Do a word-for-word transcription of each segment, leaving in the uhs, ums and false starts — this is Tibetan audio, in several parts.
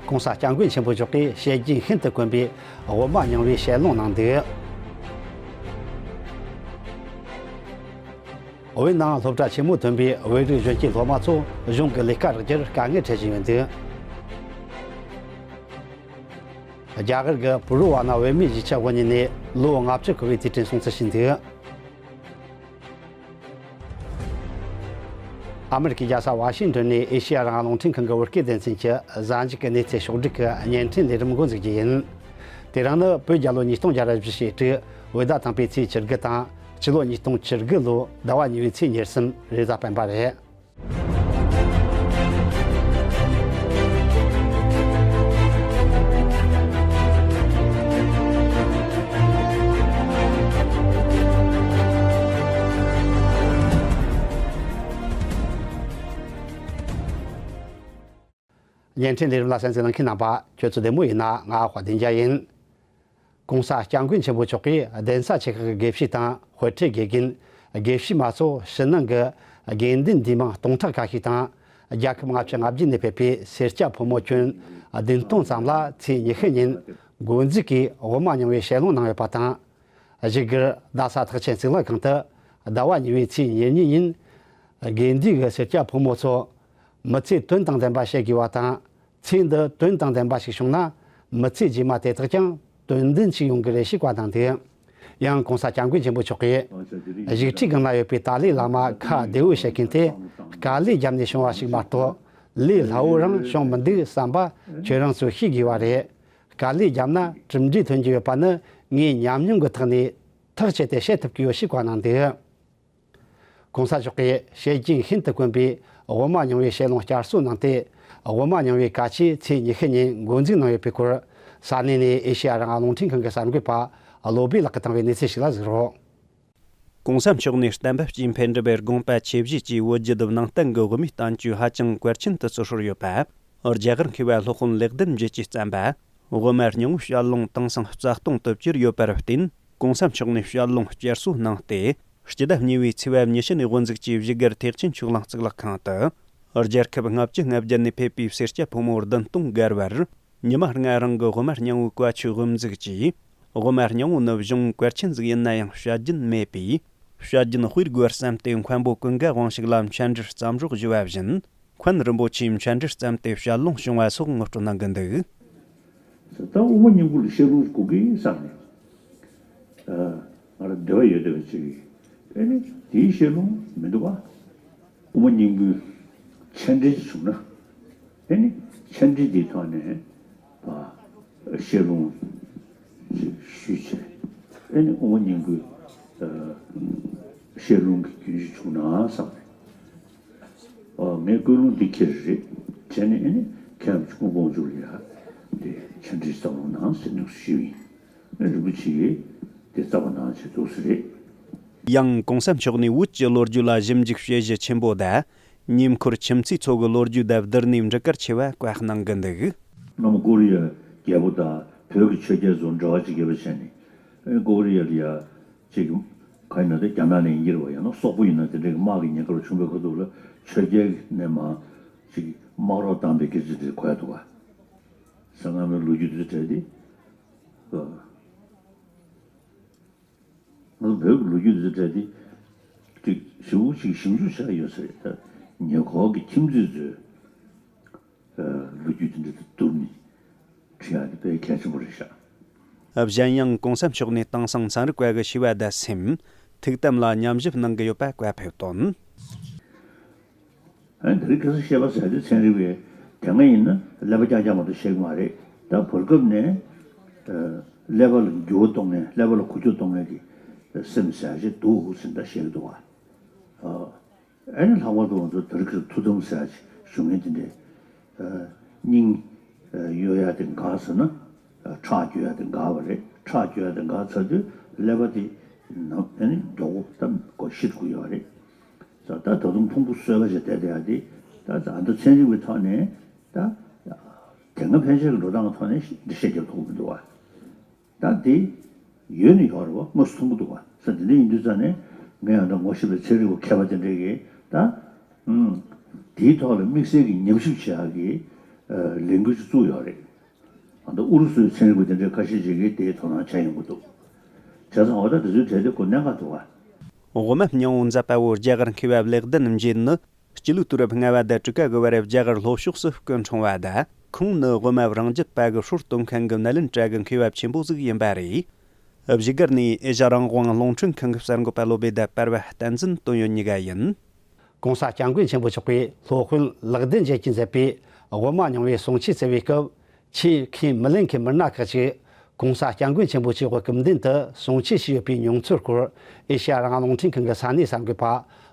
༸གོང་ས་༸སྐྱབས་མགོན་ཆེན་པོ་མཆོག་གིས་བཤད་རྒྱུན་ཤིན་ཏུ་དཀོན་པའི་དབུ་མ་རྙིང་བའི་ཞལ་ལུང་གནང་འདུག་བོད་ནང་སློབ་གྲྭ་ཆེན་མོ་ཐོན་པའི་བོད་རིགས་གཞོན་སྐྱེས་སློབ་མ་ཚོ་གཞུང་གི་ལས་ཀ་རག་རྒྱུར་དཀའ་ངལ་འཕྲད་བཞིན་ཡོད་འདུག་རྒྱ་གར་གྱི་པུ་རུ་ཝ་ན་བོད་མིའི་གཞིས་ཆགས་དབུ་བརྙེས་ནས་ལོ་ལྔ་བཅུ་འཁོར་བའི་དུས་དྲན་སྲུང་བརྩི་བྱས་འདུག་ཨ་མི་རི་ཀའི་རྒྱལ་ས་ཝ་ཤིང་ཏོན་ནས་ཨེ་ཤེ་ཡ་རང་དབང་རླུང་འཕྲིན་ཁང་གི་བོད་སྐད་སྡེ་ཚན་གྱི་གཟའ་མཇུག་གི་གནས་ཚུལ་ཕྱོགས་བསྒྲིགས་ཀྱི་བརྙན་འཕྲིན་ལས་རིམ་འགོ་འཛུགས་རྒྱུ་ཡིན། དེ་རིང་ནི་བོད་རྒྱལ་ལོ་ཉིས་སྟོང་བརྒྱ་ར་བཞི་བཅུ་ཞེ་དྲུག་བོད་ཟླ་དང་པོའི་ཚེས་བཅུ་དགུ་དང་ཕྱི་ལོ་ཉིས་སྟོང་བཅུ་དགུ་ལོའི་ཟླ་བ་གཉིས་པའི་ཚེས་ཉེར་གསུམ་རེས་གཟའ་སྤེན་པ་རེད། བརྙན་འཕྲིན་ལས་རིམ་ལ་གསན་གཟིགས་གནང་མཁན་རྣམ་པ་ཁྱོད་ཚོ་བདེ་མོ་ཡིན་ན། ང་དཔལ་ལྡན་རྒྱལ་ཡིན། ༸གོང་ས་༸སྐྱབས་མགོན་ཆེན་པོ་མཆོག་གིས་གདན་ས་ཆེ་ཁག་གི་དགེ་བཤེས་དང་དཔེ་ཁྲིད་དགེ་རྒན། དགེ་བཤེས་མ་ཚོ་ཕྱི་ནང་གི་དགེ་འདུན་འདུས་མང་སྟོང་ཕྲག་ཁ་ཤས་དང་། རྒྱལ་ཁབ་ལྔ་བཅུ་ང་བརྒྱད་ནས་ཕེབས་པའི་སེར་སྐྱ་ཕོ་མོ་ཁྱོན་བདུན་སྟོང་ཙམ་ལ་ཚེས་ཉི་ཤུ་ཉིན་འགོ་འཛུགས་ཀྱིས་དབུ་མ་རྙིང་བའི་ཞལ་ལུང་གནང་ཡོད་པ་དང་། བཞུགས་སྒར་རྡ་ས་ཐེག་ཆེན་གཙུག་ལག་ཁང་དུ་ཟླ་བ་གཉིས་པའི་ཚེས་ཉེར་གཉིས་ཉིན་དགེ་འདུན་གྱི་སེར་སྐྱ་ཕོ་མོ་ཚོ་མི་ཚེ་དོན་དང་ལྡན་པ་བྱེད་དགོས་པ་དང་། ཚེ་འདི་དོན་དང་ལྡན་པ་ཞིག་བྱུང་ན། མི་ཚེ་རྗེས་མ་དེ་དག་ཀྱང་དོན་ལྡན་ཞིག་ཡོང་གི་རེད་ཞེས་བཀའ་གནང་འདུག་ཡང་༸གོང་ས་༸སྐྱབས་མགོན་ཆེན་པོ་མཆོག་གིས་བཞུགས་ཁྲིའི་སྒང་ལ་ཡོད་པའི་ཏཱ་ལའི་བླ་མ་ཁ་བདེ་བོ་བྱེད་མཁན་དེ་དཀའ་ལས་བརྒྱབ་ནས་བྱུང་བ་ཞིག་མ་གཏོགས། ལས་སླ་བོ་རང་བྱུང་མི་འདུག་བསམ་པ་ཁྱོད་རང་ཚོས་ཤེས་དགོས་པ་རེད། དཀའ་ལས་བརྒྱབ་ན་གྲུབ་འབྲས་ཐོན་གྱི་ཡོད་པ་ནི་ངས་ཉམས་མྱོང་གི་ཐོག་ནས་ཐག་བཅད་དེ་བཤད་ཐུབ་ཀྱི་ཡོད་ཞེས་བཀའ་གནང་འདུག ༸གོང་ས་མཆོག་གིས་བཤད་རྒྱུན་ཤིན་ཏུ་དཀོན་པའི་དབུ་མ་རྙིང་བའི་ཞལ་ལུང་བསྐྱར་གསོ་གནང་སྟེ། དབུ་མ་རྙིང་བའི་བཀའ་ཆོས་ཚེས་ཉི་ཤུ་ཉིན་འགོ་འཛུགས་གནང་ཡོད་པའི་སྐོར། ས་གནས་ནས་ཨེ་ཤེ་ཡ་རང་དབང་རླུང་འཕྲིན་ཁང་གི་གསར་འགོད་པ་བློ་བྷེ་ལགས་ཀྱིས་བཏང་བའི་གནས་ཚུལ་ཞིག་ལ་གཟིགས་རོགས། ༸གོང་ས་མཆོག་ནས་བསྟན་པ་སྤྱིའི་འཕེལ་འགྲིབ་པའི་དགོངས་པ་ཆེ་བཞེས་ཀྱིས་བོད་བརྒྱུད་ནང་བསྟན་གྱི་དབུ་མའི་བསྟན་བཅོས་ཧ་ཅང་གལ་ཆེན་དུ་བརྩི་སྲོལ་ཡོད་པ། རྒྱ་གར་མཁས་པ་སློབ་དཔོན་ལེགས་ལྡན་འབྱེད་ཀྱིས་བརྩམས་པ། དབུ་མ་རྙིང་བའི་ཞལ་ལུང་དེང་སང་རྩ་སྟོང་དུ་གྱུར་ཡོད་པར་བརྟེན། ༸གོང་ས་མཆོག་ནས་ཞལ་ལུང་བསྐྱར་གསོ་གནང་སྟེ། སྤྱི་ཟླ་གཉིས་པའི་ཚེས་པ་ཉི་ཤུ་ནས་དབུ་འཛུགས་ཀྱིས་བཞུགས་སྒར་ཐེག་ཆེན་ཆོས་གླིང་གཙུག་ལག་ཁང་དུ། རྒྱལ་ཁབ་ལྔ་བཅུ་ང་བརྒྱད་ནས་ཕེབས་པའི་སེར་སྐྱ་ཕོ་མོ་བདུན་སྟོང་བརྒལ་བར། ཉི་མ་ལྔ་རིང་གི་དབུ་མ་རྙིང་བའི་བཀའ་ཆོས་དབུ་འཛུགས་ཀྱིས། དབུ་མ་རྙིང་བ་ནི་གཞུང་གལ་ཆེན་ཟིག་ཡིན་ན་ཡང་བཤད་རྒྱུན་མེད་པས། བཤད་རྒྱུན་སྤེལ་དགོས་བསམ་སྟེ་མཁན་པོ་ཀུན་དགའ་དབང་ཕྱུག་ལ་མཆན་འགྲེལ་བརྩམས་རོགས་ཞུ་བ་བཞིན། མཁན་རིན་པོ་ཆེས་མཆན་འགྲེལ་བརྩམས་ཏེ་ཞལ་ལུང་བྱུང་བ་སོགས་ངོ་སྤྲོད་གནང་གི་འདུག་ད་དབུ་མ་རྙིང་བ་ལ་བཤད་ལུང་དགོས་ཀི་བསམ་ནས། ཨ། ང་ལ་འདོད་པ་ཡོད་བསྡད་པ་ཅིག་ཨེ་ནི་དེའི་བཤད་ལུང་མི་འདུག་བ། དབུ་མ་རྙིང་བའི་མཆན་འགྲེལ་ཅིག་བྱུང་ན། ཨེ་ནི་མཆན་འགྲེལ་དེའི་ཐོག་ནས་བ་བཤད་ལུང་ཞུས་བྱས། ཨེ་ནི་དབུ་མ་རྙིང་བའི་ཨ་བཤད་ལུང་གི་རྒྱུན་ཞིག་བྱུང་ན་བསམ་ནས། ཨོ། ངས་ཀུན་སློང་འདི་འཁྱེར་རེད། བྱས་ནས་ཨེ་ནི་མཁན་རིན་པོ་ཆེ་ཀུན་དགའ་དབང་ཕྱུག་ལ་ཡ་དེ་མཆན་འགྲེལ་རྩ་བ་གནང་ཟེར་ནས་ཞུས་ཡིན། ཨེ་རིན་པོ་ཆེ་གིས་དེ་རྩ་བ་གནང་བྱས་འདུག་ཟེར་རེད། ཡང་༸གོང་ས་མཆོག་ནས་བོད་ཀྱི་ལོ་རྒྱུས་ལ་ཞིབ་འཇུག་དཔྱད་གཞི་ཆེན་པོ་དང་། ཉེ་འཁོར་ཁྱིམ་མཚེས་ཚོ་གི་ལོ་རྒྱུས་དང་བསྡུར་ནས་འགྲིག་གལ་ཆེ་བ་བཀའ་གནང་གི་འདུག་སྔ་མོ་ཀོ་རི་ཡ་རྒྱལ་པོ་དང་བོད་ཀྱི་ཆོས་རྒྱལ་ཚོ་འབྲེལ་བ་ཅིག་ཡོད་པ་བྱས་ནས། ཨེ་ཀོ་རི་ཡ་ལ་ཡ། ཅིག་ག་ཡིན་ན་དེ་རྒྱ་ནག་ནས་ཡིན་གྱི་རེད་བ། ཡང་ན་སོག་པོ་ཡིན་ན་དེ་འདྲའི་དམག་གི་ཉེན་ཁ་རུ་བྱུང་བའི་ཁ་ཐུག་ལ་ཆོས་རྒྱལ་ནས་མར་ཅིག་དམག་རོགས་བཏང་པའི་སྐད་ཆ་དེ་གོ་ཡ་འདུག་བ། ཟེར། སྔ་མོའི་ལོ་རྒྱུས་དེ་ཚོ་བྲལ་ཏེ། ཨ། ང་ཚོ་བོད་ཀྱི་ལོ་རྒྱུས་དེ་ཚོ་བྲལ་ཏེ། ཅིག་ཞིབ་པོ་ཅིག་ཞིབ་འཇུག་བྱ་ཡ་ཡོད་ས་རེད། ད་ཉེ་འཁོར་གྱི་ཁྱིམ་མཚེས་ཚོའི། ལོ་རྒྱུས་དེ་འདྲ་དེ་བསྡུར་ནས་བྲིས་ཡ་དེ་དཔེ་གལ་ཆེན་པོ་རེད་ཤག་གཞན་ཡང་༸གོང་ས་མཆོག་ནས་དེང་སང་ཚན་རིག་པ་གི་ཤེས་པ་དང་སེམས། ཐུགས་དམ་ལ་ཉམས་ཞིབ་གནང་གི་ཡོད་པ་བཀའ་ཕེབས་དོན། ཨ་ནི་དེ་རིང་ཁ་སང་བཤད་པ་ཟེར་དུས་ཚན་རིག་པས་དེ་སྔ་ཡིན་ན་ཀླད་པ་རྐྱང་རྐྱང་མ་གཏོགས་བཤད་གི་མ་རེད། ད་བར་སྐབས་ནས་ཀླད་པ་ལ་འགྱུར་བ་གཏོང་མཁན། ཀླད་པ་ལ་འགུལ་སྐྱོད་གཏོང་མཁན་གྱི་སེམས་ཟེར་ཡ་ཞིག་འདུག་ཟེར་ད་བཤད་གི་འདུག་བ། ཨ། ཨ་ནི་ལྷག་པར་དུ་ང་ཚོ་དེ་རིང་ཁ་སང་ཐུགས་དམ་ཟེར་ཞུ་མཁན་དེ་འདྲས། ཨ། སྙིང་གཡོ་ཡ་དེ་འགག་ཟེར་ན། ཨ། ཁྲག་རྒྱུ་ཡ་དེ་འགག་པ་རེད། ཁྲག་རྒྱུ་ཡ་དེ་འགག་ཚར་དུས་ཀླད་པ་དེ་ནང་ཨ་ནི་མགྱོགས་པོ་ད་ཁོ་ཤི་འགྲོ་གི་ཡོད་རེད། ད་ད་དུང་ཕུང་པོ་གསོས་པ་ཞིག་བསྡད་བསྡད་ཡ་དེ། ད་ད་ལྟ་ཚན་རིག་པའི་ཐོག་ནས་ད་དེ་སྔ་ཕན་ཆད་ཀྱི་འགྲོ་སྟངས་ཀྱི་ཐོག་ནས་འགྲེལ་བཤད་རྒྱབ་ཐུབ་ཀྱི་མི་འདུག་བ། ད་དེ་ཡོད་ནི་ཡོད་རེད་བ། དངོས་སུ་མཐོང་གི་འདུག་བ། ས་དེ་འདྲ་ཡིན་དུས་ཙང་ནས་ངས་ཡང་ད་ངོ་ཤེས་པའི་ཚན་རིག་པ་མཁས་པ་དེ་འདྲས་ཀྱིས་ད། ཨུམ། དེའི་ཐོག་ལ་དམིགས་བསལ་གྱི་ཉམས་ཞིབ་བྱེད་ཡག་གི་ ལས་འགུལ་ཞིག་བཙུགས་ཡོད་རེད། ཨ་ད་ཨུ་རུ་སུའི་ཚན་རིག་པ་དེ་འདྲའི་ཁ་ཤས་ཅིག་གིས་དེའི་དོ་སྣང་བྱས་ཡོང་གི་འདུག་བྱས་ཙང་འོ་ད་དེ་ཚོའི་གྲས་དེ་ཁོ་གནད་འགག་འདུག་ག་དབུ་མ་སྙིང་པོ་མཛད་པ་བོ་རྒྱ་གར་མཁས་པ་ལེགས་ལྡན་འབྱེད་ནི། སྤྱི་ལོའི་དུས་རབས་ལྔ་པ་དང་དྲུག་པ་གི་བར་རྒྱ་གར་ལྷོ་ཕྱོགས་སུ་སྐུ་འཁྲུངས་པ་དང་། ཁོང་ནི་དབུ་མ་རང་རྒྱུད་པ་གི་སྲོལ་གཏོད་མཁན་གྱི་ནཱ་ལེནྡྲ་གི་མཁས་པ་ཆེན་པོ་ཟིག་ཡིན་པ་རེད། བཞུགས་སྒར་ནས་ཨེ་ཤ་རང་དབང་རླུང་འཕྲིན་ཁང་གི་གསར་འགོད་པ་བློ་བདེ་དང་པར་བ་བསྟན་འཛིན་དོན་ཡོད་གཉིས་ཀ་ཡིན། ྋགོང་ས་ྋསྐྱབས་མགོན་ཆེན་པོ་མཆོག་གིས་སློབ་དཔོན་ལེགས་ལྡན་འབྱེད་ཀྱིས་མཛད་པའི་དབུ་མ་རྙིང་པའི་གསུང་ཆོས་བསྩལ་བའི་སྐབས། ཆོས་ཁས་མི་ལེན་མཁན་མི་སྣ་ཁག་ཅིག་ྋགོང་ས་ྋསྐྱབས་མགོན་ཆེན་པོ་མཆོག་གི་སྐུ་མདུན་དུ་གསུང་ཆོས་ཞུས་ཡོད་པའི་མྱོང་ཚོར་སྐོར། ཨེ་ཤ་ཡ་རང་དབང་རླུང་འཕྲིན་ཁང་གི་ས་གནས་གསར་འགོད་པ་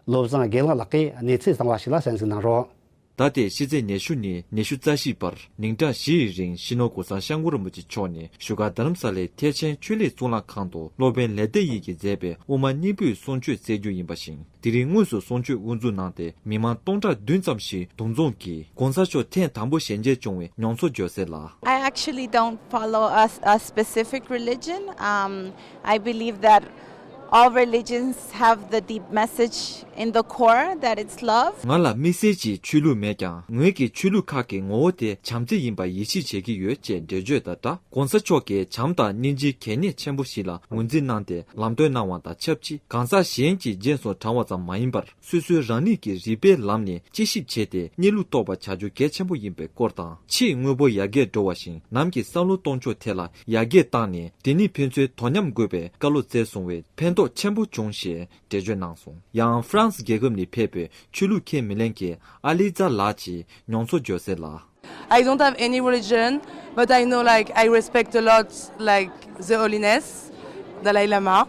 བློ་བཟང་དགེ་ལེགས་ལགས་ཀྱིས་གནས་ཚུལ་བཏང་བ་ཞིག་ལ་གསན་གཟིགས་གནང་རོགས། ད་ལྟའི་ཕྱི་ཚེས་ཉི་ཤུ་ནས་ཉི་ཤུ་རྩ་བཞིའི་བར་ཉིན་གྲངས་བཞི་ཡི་རིང་སྤྱི་ནོར་ྋགོང་ས་ྋསྐྱབས་མགོན་རིན་པོ་ཆེ་མཆོག་ནས་བཞུགས་སྒར་རྡ་རམ་ས་ལའི་ཐེག་ཆེན་ཆོས་གླིང་གཙུག་ལག་ཁང་དུ་སློབ་དཔོན་ལེགས་ལྡན་འབྱེད་ཀྱིས་མཛད་པའི་དབུ་མ་སྙིང་པོའི་གསུང་ཆོས་སྩལ་རྒྱུ་ཡིན་པ་བཞིན། དེ་རིང་དངོས་སུ་གསུང་ཆོས་དབུ་འཛུགས་གནང་སྟེ་མི་མང་སྟོང་ཕྲག་བདུན་ཙམ་ཞིག་འདུ་འཛོམས་ཀྱིས་ྋགོང་ས་མཆོག་ཐེངས་དང་པོ་ཞལ་མཇལ་བྱུང་བའི་མྱོང་ཚོར་བརྗོད་གསལ་ལ། I actually don't follow a, a specific religion. Um, I believe that all religions have the deep message in the core, that it's love. ང་ལ་དམིགས་བསལ་གྱི་ཆོས་ལུགས་མེད་ཀྱང་། ངོས་ཀྱི་ཆོས་ལུགས་ཁག་གི་ངོ་བོ་དེ་བྱམས་བརྩེ་ཡིན་པ་ཡིད་ཆེས་བྱེད་ཀྱི་ཡོད་ཅེས་འགྲེལ་བརྗོད་དང་སྦྲགས། ྋགོང་ས་མཆོག་གིས་བྱམས་དང་སྙིང་རྗེའི་གལ་གནད་ཆེན་པོ་ཞིག་ལ་ངོས་འཛིན་གནང་སྟེ་ལམ་སྟོན་གནང་བ་དང་ཆབས་ཅིག་གང་ཟག་གཞན་གྱི་རྗེས་སུ་འབྲང་བ་ཙམ་མ་ཡིན་པར། སོ་སོའི་རང་ཉིད་ཀྱི་རིག་པའི་ལམ་ནས་དཔྱད་ཞིབ་བྱས་ཏེ་གནས་ལུགས་རྟོགས་པར་བྱ་རྒྱུ་གལ་ཆེན་པོ་ཡིན་པའི་སྐོར་དང་། ཆེས་དངོས་པོ་ཡར་རྒྱས་འགྲོ་བ་བཞིན་ནམ་གྱི་བསམ་བློ་གཏོང་ཕྱོགས་ཐད་ལ་ཡར་རྒྱས་བཏང་ནས། དེ་ནི་ཕན་ཚུན་དོ་མཉམ་དགོས་པའི་བཀའ་སློབ་སྩལ་སོང་བས་ཕན་ཐོགས་ཆེན་པོ་བྱུང་ཞེས་འགྲེལ་བརྗོད་གནང་སོང་། ཡང་ཧྥ་རན་སི་རྒྱལ་ཁབ་ནས་ཕེབས་པའི་ཆོས་ལུགས་ཁས་མི་ལེན་མཁན་ཨ་ལི་ཛ་ལགས་ཀྱིས་མྱོང་ཚོར་བརྗོད་གསལ་ལ། I don't have any religion, but I know, like, I respect a lot, like, the holiness, Dalai Lama,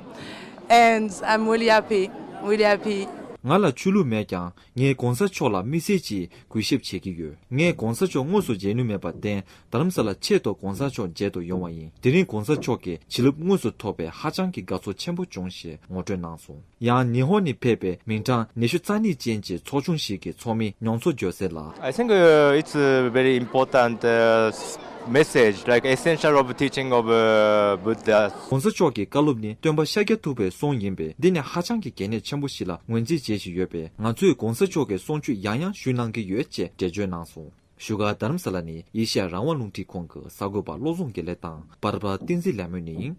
and I'm really happy, really happy. ང་ལ་ཆོས་ལུགས་མེད་ཀྱང་། ངས་ྋགོང་ས་མཆོག་ལ་དམིགས་བསལ་གྱིས་གུས་ཞབས་བྱེད་ཀྱི་ཡོད། ངས་ྋགོང་ས་མཆོག་དངོས་སུ་མཇལ་མྱོང་མེད་པར་བརྟེན། རྡ་རམ་ས་ལ་ཆེད་དུ་ྋགོང་ས་མཆོག་མཇལ་དུ་ཡོང་བ་ཡིན། དེ་རིང་ྋགོང་ས་མཆོག་གི་བྱིན་རླབས་དངོས་སུ་ཐོབ་པས་ཧ་ཅང་གི་དགའ་ཚོར་ཆེན་པོ་བྱུང་ཞེས་ངོ་སྤྲོད་གནང་སོང་། ཡང་ཉི་ཧོང་ནས་ཕེབས་པའི་མིང་གྲངས་ཉི་ཤུ་རྩ་གཉིས་ཅན་གྱི་ཚོགས་ཆུང་ཞིག་གི་ཚོགས་མིས་མྱོང་ཚོར་བརྗོད་གསལ་ལ། I think, uh, it's a very important, uh, s- message, like essential of teaching of, uh, Buddha. ྋགོང་ས་མཆོག་གི་བཀའ་སློབ་ནི་སྟོན་པ་ཤཱཀྱ་ཐུབ་པའི་གསུང་ཡིན་པས། འདི་ནི་ཧ་ཅང་གི་གལ་གནད་ཆེན་པོ་ཞིག་ལ་ངོས་འཛིན་བྱེད་བཞིན་ཡོད་པས། ང་ཚོས་ྋགོང་ས་མཆོག་གི་གསུང་ཆོས་ཡང་ཡང་ཞུས་གནང་གི་ཡོད་ཅེས་འགྲེལ་བརྗོད་གནང་སོང་། བཞུགས་སྒར་རྡ་རམ་ས་ལ་ནས་ཨེ་ཤ་ཡ་རང་དབང་རླུང་འཕྲིན་ཁང་གི་གསར་འགོད་པ་བློ་བཟང་དགེ་ལེགས་དང་པར་པ་བསྟན་འཛིན་ལྷ་མོ་གཉིས་ཡིན།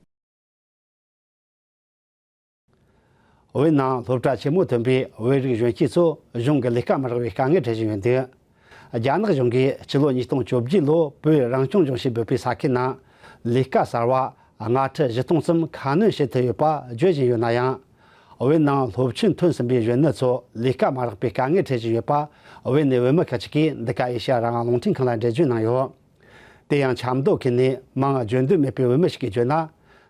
བོད་ནང་སློབ་གྲྭ་ཆེན་མོ་ཐོན་པའི་བོད་རིགས་གཞོན་སྐྱེས་ཚོ་གཞུང་གི་ལས་ཀ་མ་རག་པའི་དཀའ་ངལ་འཕྲད་བཞིན་ཡོད་འདུག་རྒྱ་ནག་གཞུང་གིས་ཕྱི་ལོ་ཉིས་སྟོང་བཅོ་བརྒྱད་ལོར་བོད་རང་སྐྱོང་ལྗོངས་ཞེས་འབོད་པའི་ས་ཁུལ་ནང་ལས་ཀ་གསར་བ་ལྔ་ཁྲི་བཞི་སྟོང་ཙམ་ཁ་སྣོན་བྱེད་ཐུབ་ཡོད་པ་བརྗོད་བཞིན་ཡོད་ན་ཡང་། བོད་ནང་སློབ་ཆེན་ཐོན་ཟིན་པའི་གཞོན་ནུ་ཚོ་ལས་ཀ་མ་རག་པའི་དཀའ་ངལ་འཕྲད་བཞིན་ཡོད་པ། བོད་ནས་བོད་མི་ཁག་ཅིག་གིས་འདི་ག་ཨེ་ཤ་ཡ་རང་དབང་རླུང་འཕྲིན་ཁང་ལ་འགྲེལ་བརྗོད་གནང་ཡོད། དེ་ཡང་ཆབ་མདོ་ཁུལ་ནས་མིང་བརྗོད་འདོད་མེད་པའི་བོད་མི་ཞིག་གིས་བརྗོད་ན།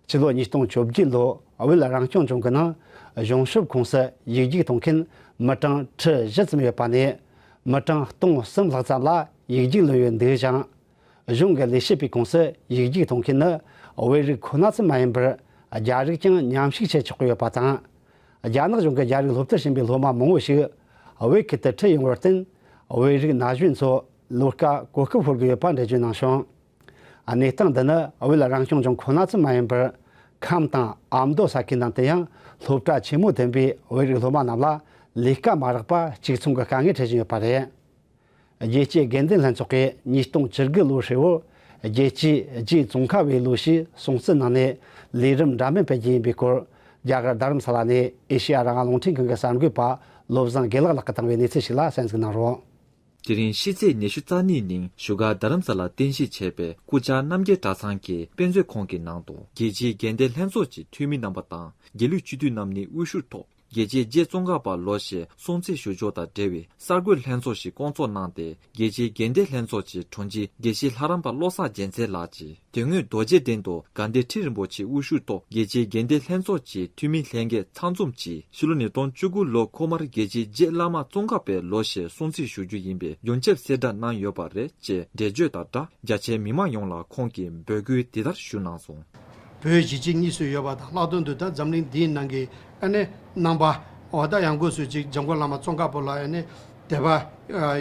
ཕྱི་ལོ་ཉིས་སྟོང་བཅོ་བརྒྱད་ལོར་བོད་རང་སྐྱོང་ལྗོངས་ཀྱི་ནང་གཞུང་ཞབས་ཁོངས་སུ་ཡིག་རྒྱུགས་གཏོང་མཁན་མི་གྲངས་ཁྲི་བཞི་ཙམ་ཡོད་པ་ནས། མི་གྲངས་སྟོང་གསུམ་ལྷག་ཙམ་ལ་ཡིག་རྒྱུགས་ལོན་ཡོད་འདུག་ཅིང་། གཞུང་གི་ལས་བྱེད་པའི་ཁོངས་སུ་ཡིག་རྒྱུགས་གཏོང་མཁན་ནི་བོད་རིགས་ཁོ་ན་ཙམ་མ་ཡིན་པར། རྒྱ་རིགས་ཀྱང་མཉམ་ཞུགས་བྱེད་ཆོག་གི་ཡོད་པ་དང་། རྒྱ་ནག་གཞུང་གིས་རྒྱ་རིགས་སློབ་གྲྭར་ཕྱིན་པའི་སློབ་མ་མང་བོ་ཞིག་བོད་ཁུལ་དུ་ཁྲིད་ཡོང་བར་བརྟེན། བོད་རིགས་ན་གཞོན་ཚོ་ལོ་ཀ་གོ་སྐབས་ཤོར་གྱི་ཡོད་པ་འགྲེལ་བརྗོད་གནང་བྱུང་། གནས་སྟངས་འདི་ནི་བོད་རང་སྐྱོང་ལྗོངས་ཁོ་ན་ཙམ་མ་ཡིན་པར། ཁམས་དང་ཨ་མདོ་ས་ཁུལ་རྣམས་དུ་ཡང་སློབ་གྲྭ་ཆེན་མོ་ཐོན་པའི་བོད་རིགས་སློབ་མ་རྣམས་ལ་ལས་ཀ་མ་རག་པ་གཅིག་མཚུངས་ཀྱི་དཀའ་ངལ་འཕྲད་བཞིན་ཡོད་པ་རེད། རྒྱལ་སྤྱིའི་དགེ་འདུན་ལྷན་ཚོགས་ཀྱིས་ཉིས་སྟོང་བཅུ་དགུ་ལོའི་ཧྲིལ་བོར་རྒྱལ་སྤྱིའི་རྒྱའི་ཙོང་ཁ་པའི་ལོ་ཞེས་སྲུང་བརྩི་གནང་ནས་ལས་རིམ་འདྲ་མིན་སྤེལ་རྒྱུ་ཡིན་པའི་སྐོར། རྒྱ་གར་རྡ་རམ་ས་ལ་ནས་ཨེ་ཤེ་ཡ་རང་དབང་རླུང་འཕྲིན་ཁང་གི་གསར་འགོད་པ་བློ་བཟང་དགེ་ལེགས་ལགས་ཀྱིས་བཏང་བའི་གནས་ཚུལ་ཞིག་ལ་གསན་གཟིགས་གནང་རོགས། དེ་རིང་ཕྱི་ཚེས་ཉི་ཤུ་རྩ་གཉིས་ཉིན་བཞུགས་སྒར་རྡ་རམ་ས་ལར་རྟེན་གཞི་བྱས་པའི་སྐུ་བཅར་རྣམ་རྒྱལ་གྲྭ་ཚང་གི་དཔེ་མཛོད་ཁང་གི་ནང་དུ་རྒྱལ་སྤྱིའི་དགེ་ལྡན་ལྷན་ཚོགས་ཀྱི་འཐུས་མི་རྣམ་པ་དང་། དགེ་ལུགས་སྤྱི་འཐུས་རྣམས་ནས་དབུ་བཞུགས་ཐོག་རྒྱལ་སྤྱིའི་རྗེ་ཙོང་ཁ་པ་ལོ་ཞེས་སྲུང་བརྩི་ཞུ་ཕྱོགས་དང་འབྲེལ་བའི་གསར་འགོད་ལྷན་ཚོགས་ཤིག་བསྐོང་ཚོགས་གནང་སྟེ། རྒྱལ་སྤྱིའི་དགེ་ལྡན་ལྷན་ཚོགས་ཀྱི་དྲུང་ཆེ་དགེ་བཤེས་ལྷ་རམས་པ་བློ་བཟང་རྒྱལ་མཚན་ལགས་ཀྱིས་དོན་དངོས་རྡོ་རྗེ་གདན་དུ་དགའ་ལྡན་ཁྲི་རིན་པོ་ཆེ་དབུ་བཞུགས་ཐོག་རྒྱལ་སྤྱིའི་དགེ་ལྡན་ལྷན་ཚོགས་ཀྱི་འཐུས་མི་ལྷན་རྒྱས་ཚང་འཛོམས་ཀྱིས་ཕྱི་ལོ་ཉིས་སྟོང་བཅུ་དགུ་ལོ་ཁོ་མར་རྒྱལ་སྤྱིའི་རྗེ་བླ་མ་ཙོང་ཁ་པའི་ལོ་ཞེས་སྲུང་བརྩི་ཞུ་རྒྱུ་ཡིན་པའི་ཡོངས་ཁྱབ་གསལ་བསྒྲགས་གནང་ཡོད་པ་རེད་ཅེས་འགྲེལ་བརྗོད་དང་སྦྲགས། རྒྱ་ཆེའི་མི་མང་ཡོངས་ལ་ཁོང་གིས་འབོད་སྐུལ་འདི་ལྟར་ཞུ་གནང་སོང་། བོད་གཞིས་བྱེས་གཉིས་སུ་ཡོད་པ་དང་། ལྷག་དོན་དུ་ད་འཛམ་གླིང་འདིའི་ནང་གི་ཨ་ནི་རྣམ་པ་འོ་ད་ཡང་སྒོས་སུ་ཅིག་འཇམ་མགོན་བླ་མ་ཙོང་ཁ་པ་ལ་ཨ་ནི་དད་པ་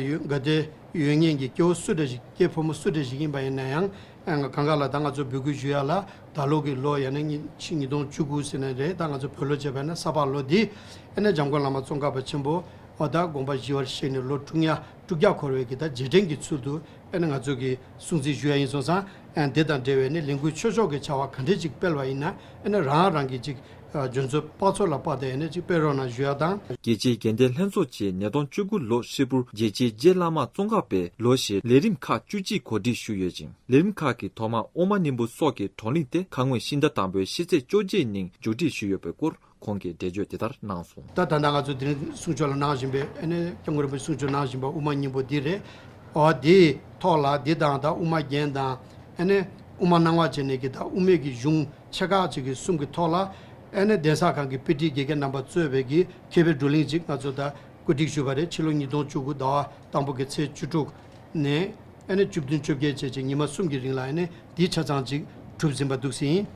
ཡོད་དགའ་དད་ཡོད་མཁན་གྱི་སྐྱེ་བོ་སུ་འདྲ་ཞིག་སྐྱེས་ཕོ་མོ་སུ་འདྲ་ཞིག་ཡིན་པ་ཡིན་ན་ཡང་། ཨ་གང་ག་ལ་ད་ང་ཚོ་འབོད་སྐུལ་ཞུ་ཡ་ལ་ད་ལོ་གི་ལོ་ཡང་ན་ཉིས་ཉིས་སྟོང་བཅུ་དགུ་ཟེར་ནས་རེད། ད་ང་ཚོ་བོད་ལོ་བྱས་པ་ཡིན་ན་ས་ཕག་ལོ་འདི་ཨ་ནི་འཇམ་མགོན་བླ་མ་ཙོང་ཁ་པ་ཆེན་པོ་འོ་ད་དགོངས་པ་ཞི་བར་གཤེགས་ནས་ལོ་དྲུག་ཉ་ དཀྲུག་རྒྱག་འཁོར་བའི་གི་ད་རྗེས་དྲན་གྱི་ཚུལ་དུ་ཨ་ནི་ང་ཚོ་གི་སྲུང་བརྩི་ཞུ་ཡ་ཡིན་སོང་ཙང་། ཨ་ནི་དེ་དང་འབྲེལ་བའི་ནི་ལས་འགུལ་ཆོས་ཕྱོགས་ཀྱི་བྱ་བ་ག་འདྲས་ཅིག་སྤེལ་བ་ཡིན་ན་ཨ་ནི་རང་རང་གི་ཅིག་ཨ་འཇོན་ཚོད་དཔག་ཚོད་ལ་དཔགས་ཏེ་ཨ་ནི་ཅིག་སྤེལ་རོགས་གནང་ཞུ་ཡ་དང་། རྒྱལ་སྤྱིའི་དགེ་ལྡན་ལྷན་ཚོགས་ཀྱིས་ཉིས་སྟོང་བཅུ་དགུ་ལོ་ཧྲིལ་པོར་རྒྱལ་སྤྱིའི་རྗེ་བླ་མ་ཙོང་ཁ་པའི་ལོ་ཞེས་ལས་རིམ་ཁག་བཅུ་གཅིག་གོ་སྒྲིག་ཞུས་ཡོད་ཅིང་། ལས་རིམ་ཁག་གི་ཐོག་མར་དབུ་མ་སྙིང་པོ་སོགས་ཀྱི་བགྲོ་གླེང་སྟེ། ཁ་སྔོན་ཕྱི་ཟླ་དང་པོའི་ཕྱི་ཚེས་བཅོ་བརྒྱད་ཉིན་མཇུག་སྒྲིལ་ཞུས་ཡོད་པའི་སྐོར་ཁོང་གིས་འགྲེལ་བརྗོད་འདི་ལྟར་གནང་སོང་། ད་ད་ལྟ་ང་ཚོ་དེ་རིང་གསུང་ཆོས་ལ་གནང་བཞིན་པའི་ཨ་ནི་སྐྱབས་མགོན་རིན་པོ་ཆེ་གསུང་ཆོས་གནང་བཞིན་པ་དབུ་མ་སྙིང་པོ་འདི་རེད། འོ་དེའི་ཐོག་ལ་འདི་དང་ད་དབུ་མ་རྒྱན་དང་ཨ་ནི་དབུ་མ་སྣང་བ་བྱས་ནས་ཀྱི་ད་དབུ་མའི་གི་གཞུང་ཆེ་ཁག་ཅིག་གི་གསུམ་གྱི་ཐོག་ལ་ཨ་ནི་གདན་ས་ཁང་གི་དཔེ་ཁྲིད་དགེ་རྒན་རྣམ་པ་གཙོས་པའི་གི་མཁས་པའི་བགྲོ་གླེང་ཅིག་ང་ཚོ་ད་གོ་སྒྲིག་ཞུས་པ་རེད། ཕྱི་ལོ་ཉིས་སྟོང་བཅུ་དགུ་ཟླ་བ་དང་པོ་གི་ཚེས་བཅུ་དྲུག་ནས་ཨ་ནི་བཅུ་བདུན་བཅོ་བརྒྱད་བཅས་ཀྱི་ཉི་མ་གསུམ་གྱི་རིང་ལ་ཨ་ནི་འདི་ཆ་ཚང་ཅིག་གྲུབ་ཟིན་པ་འདུག་ཟིན།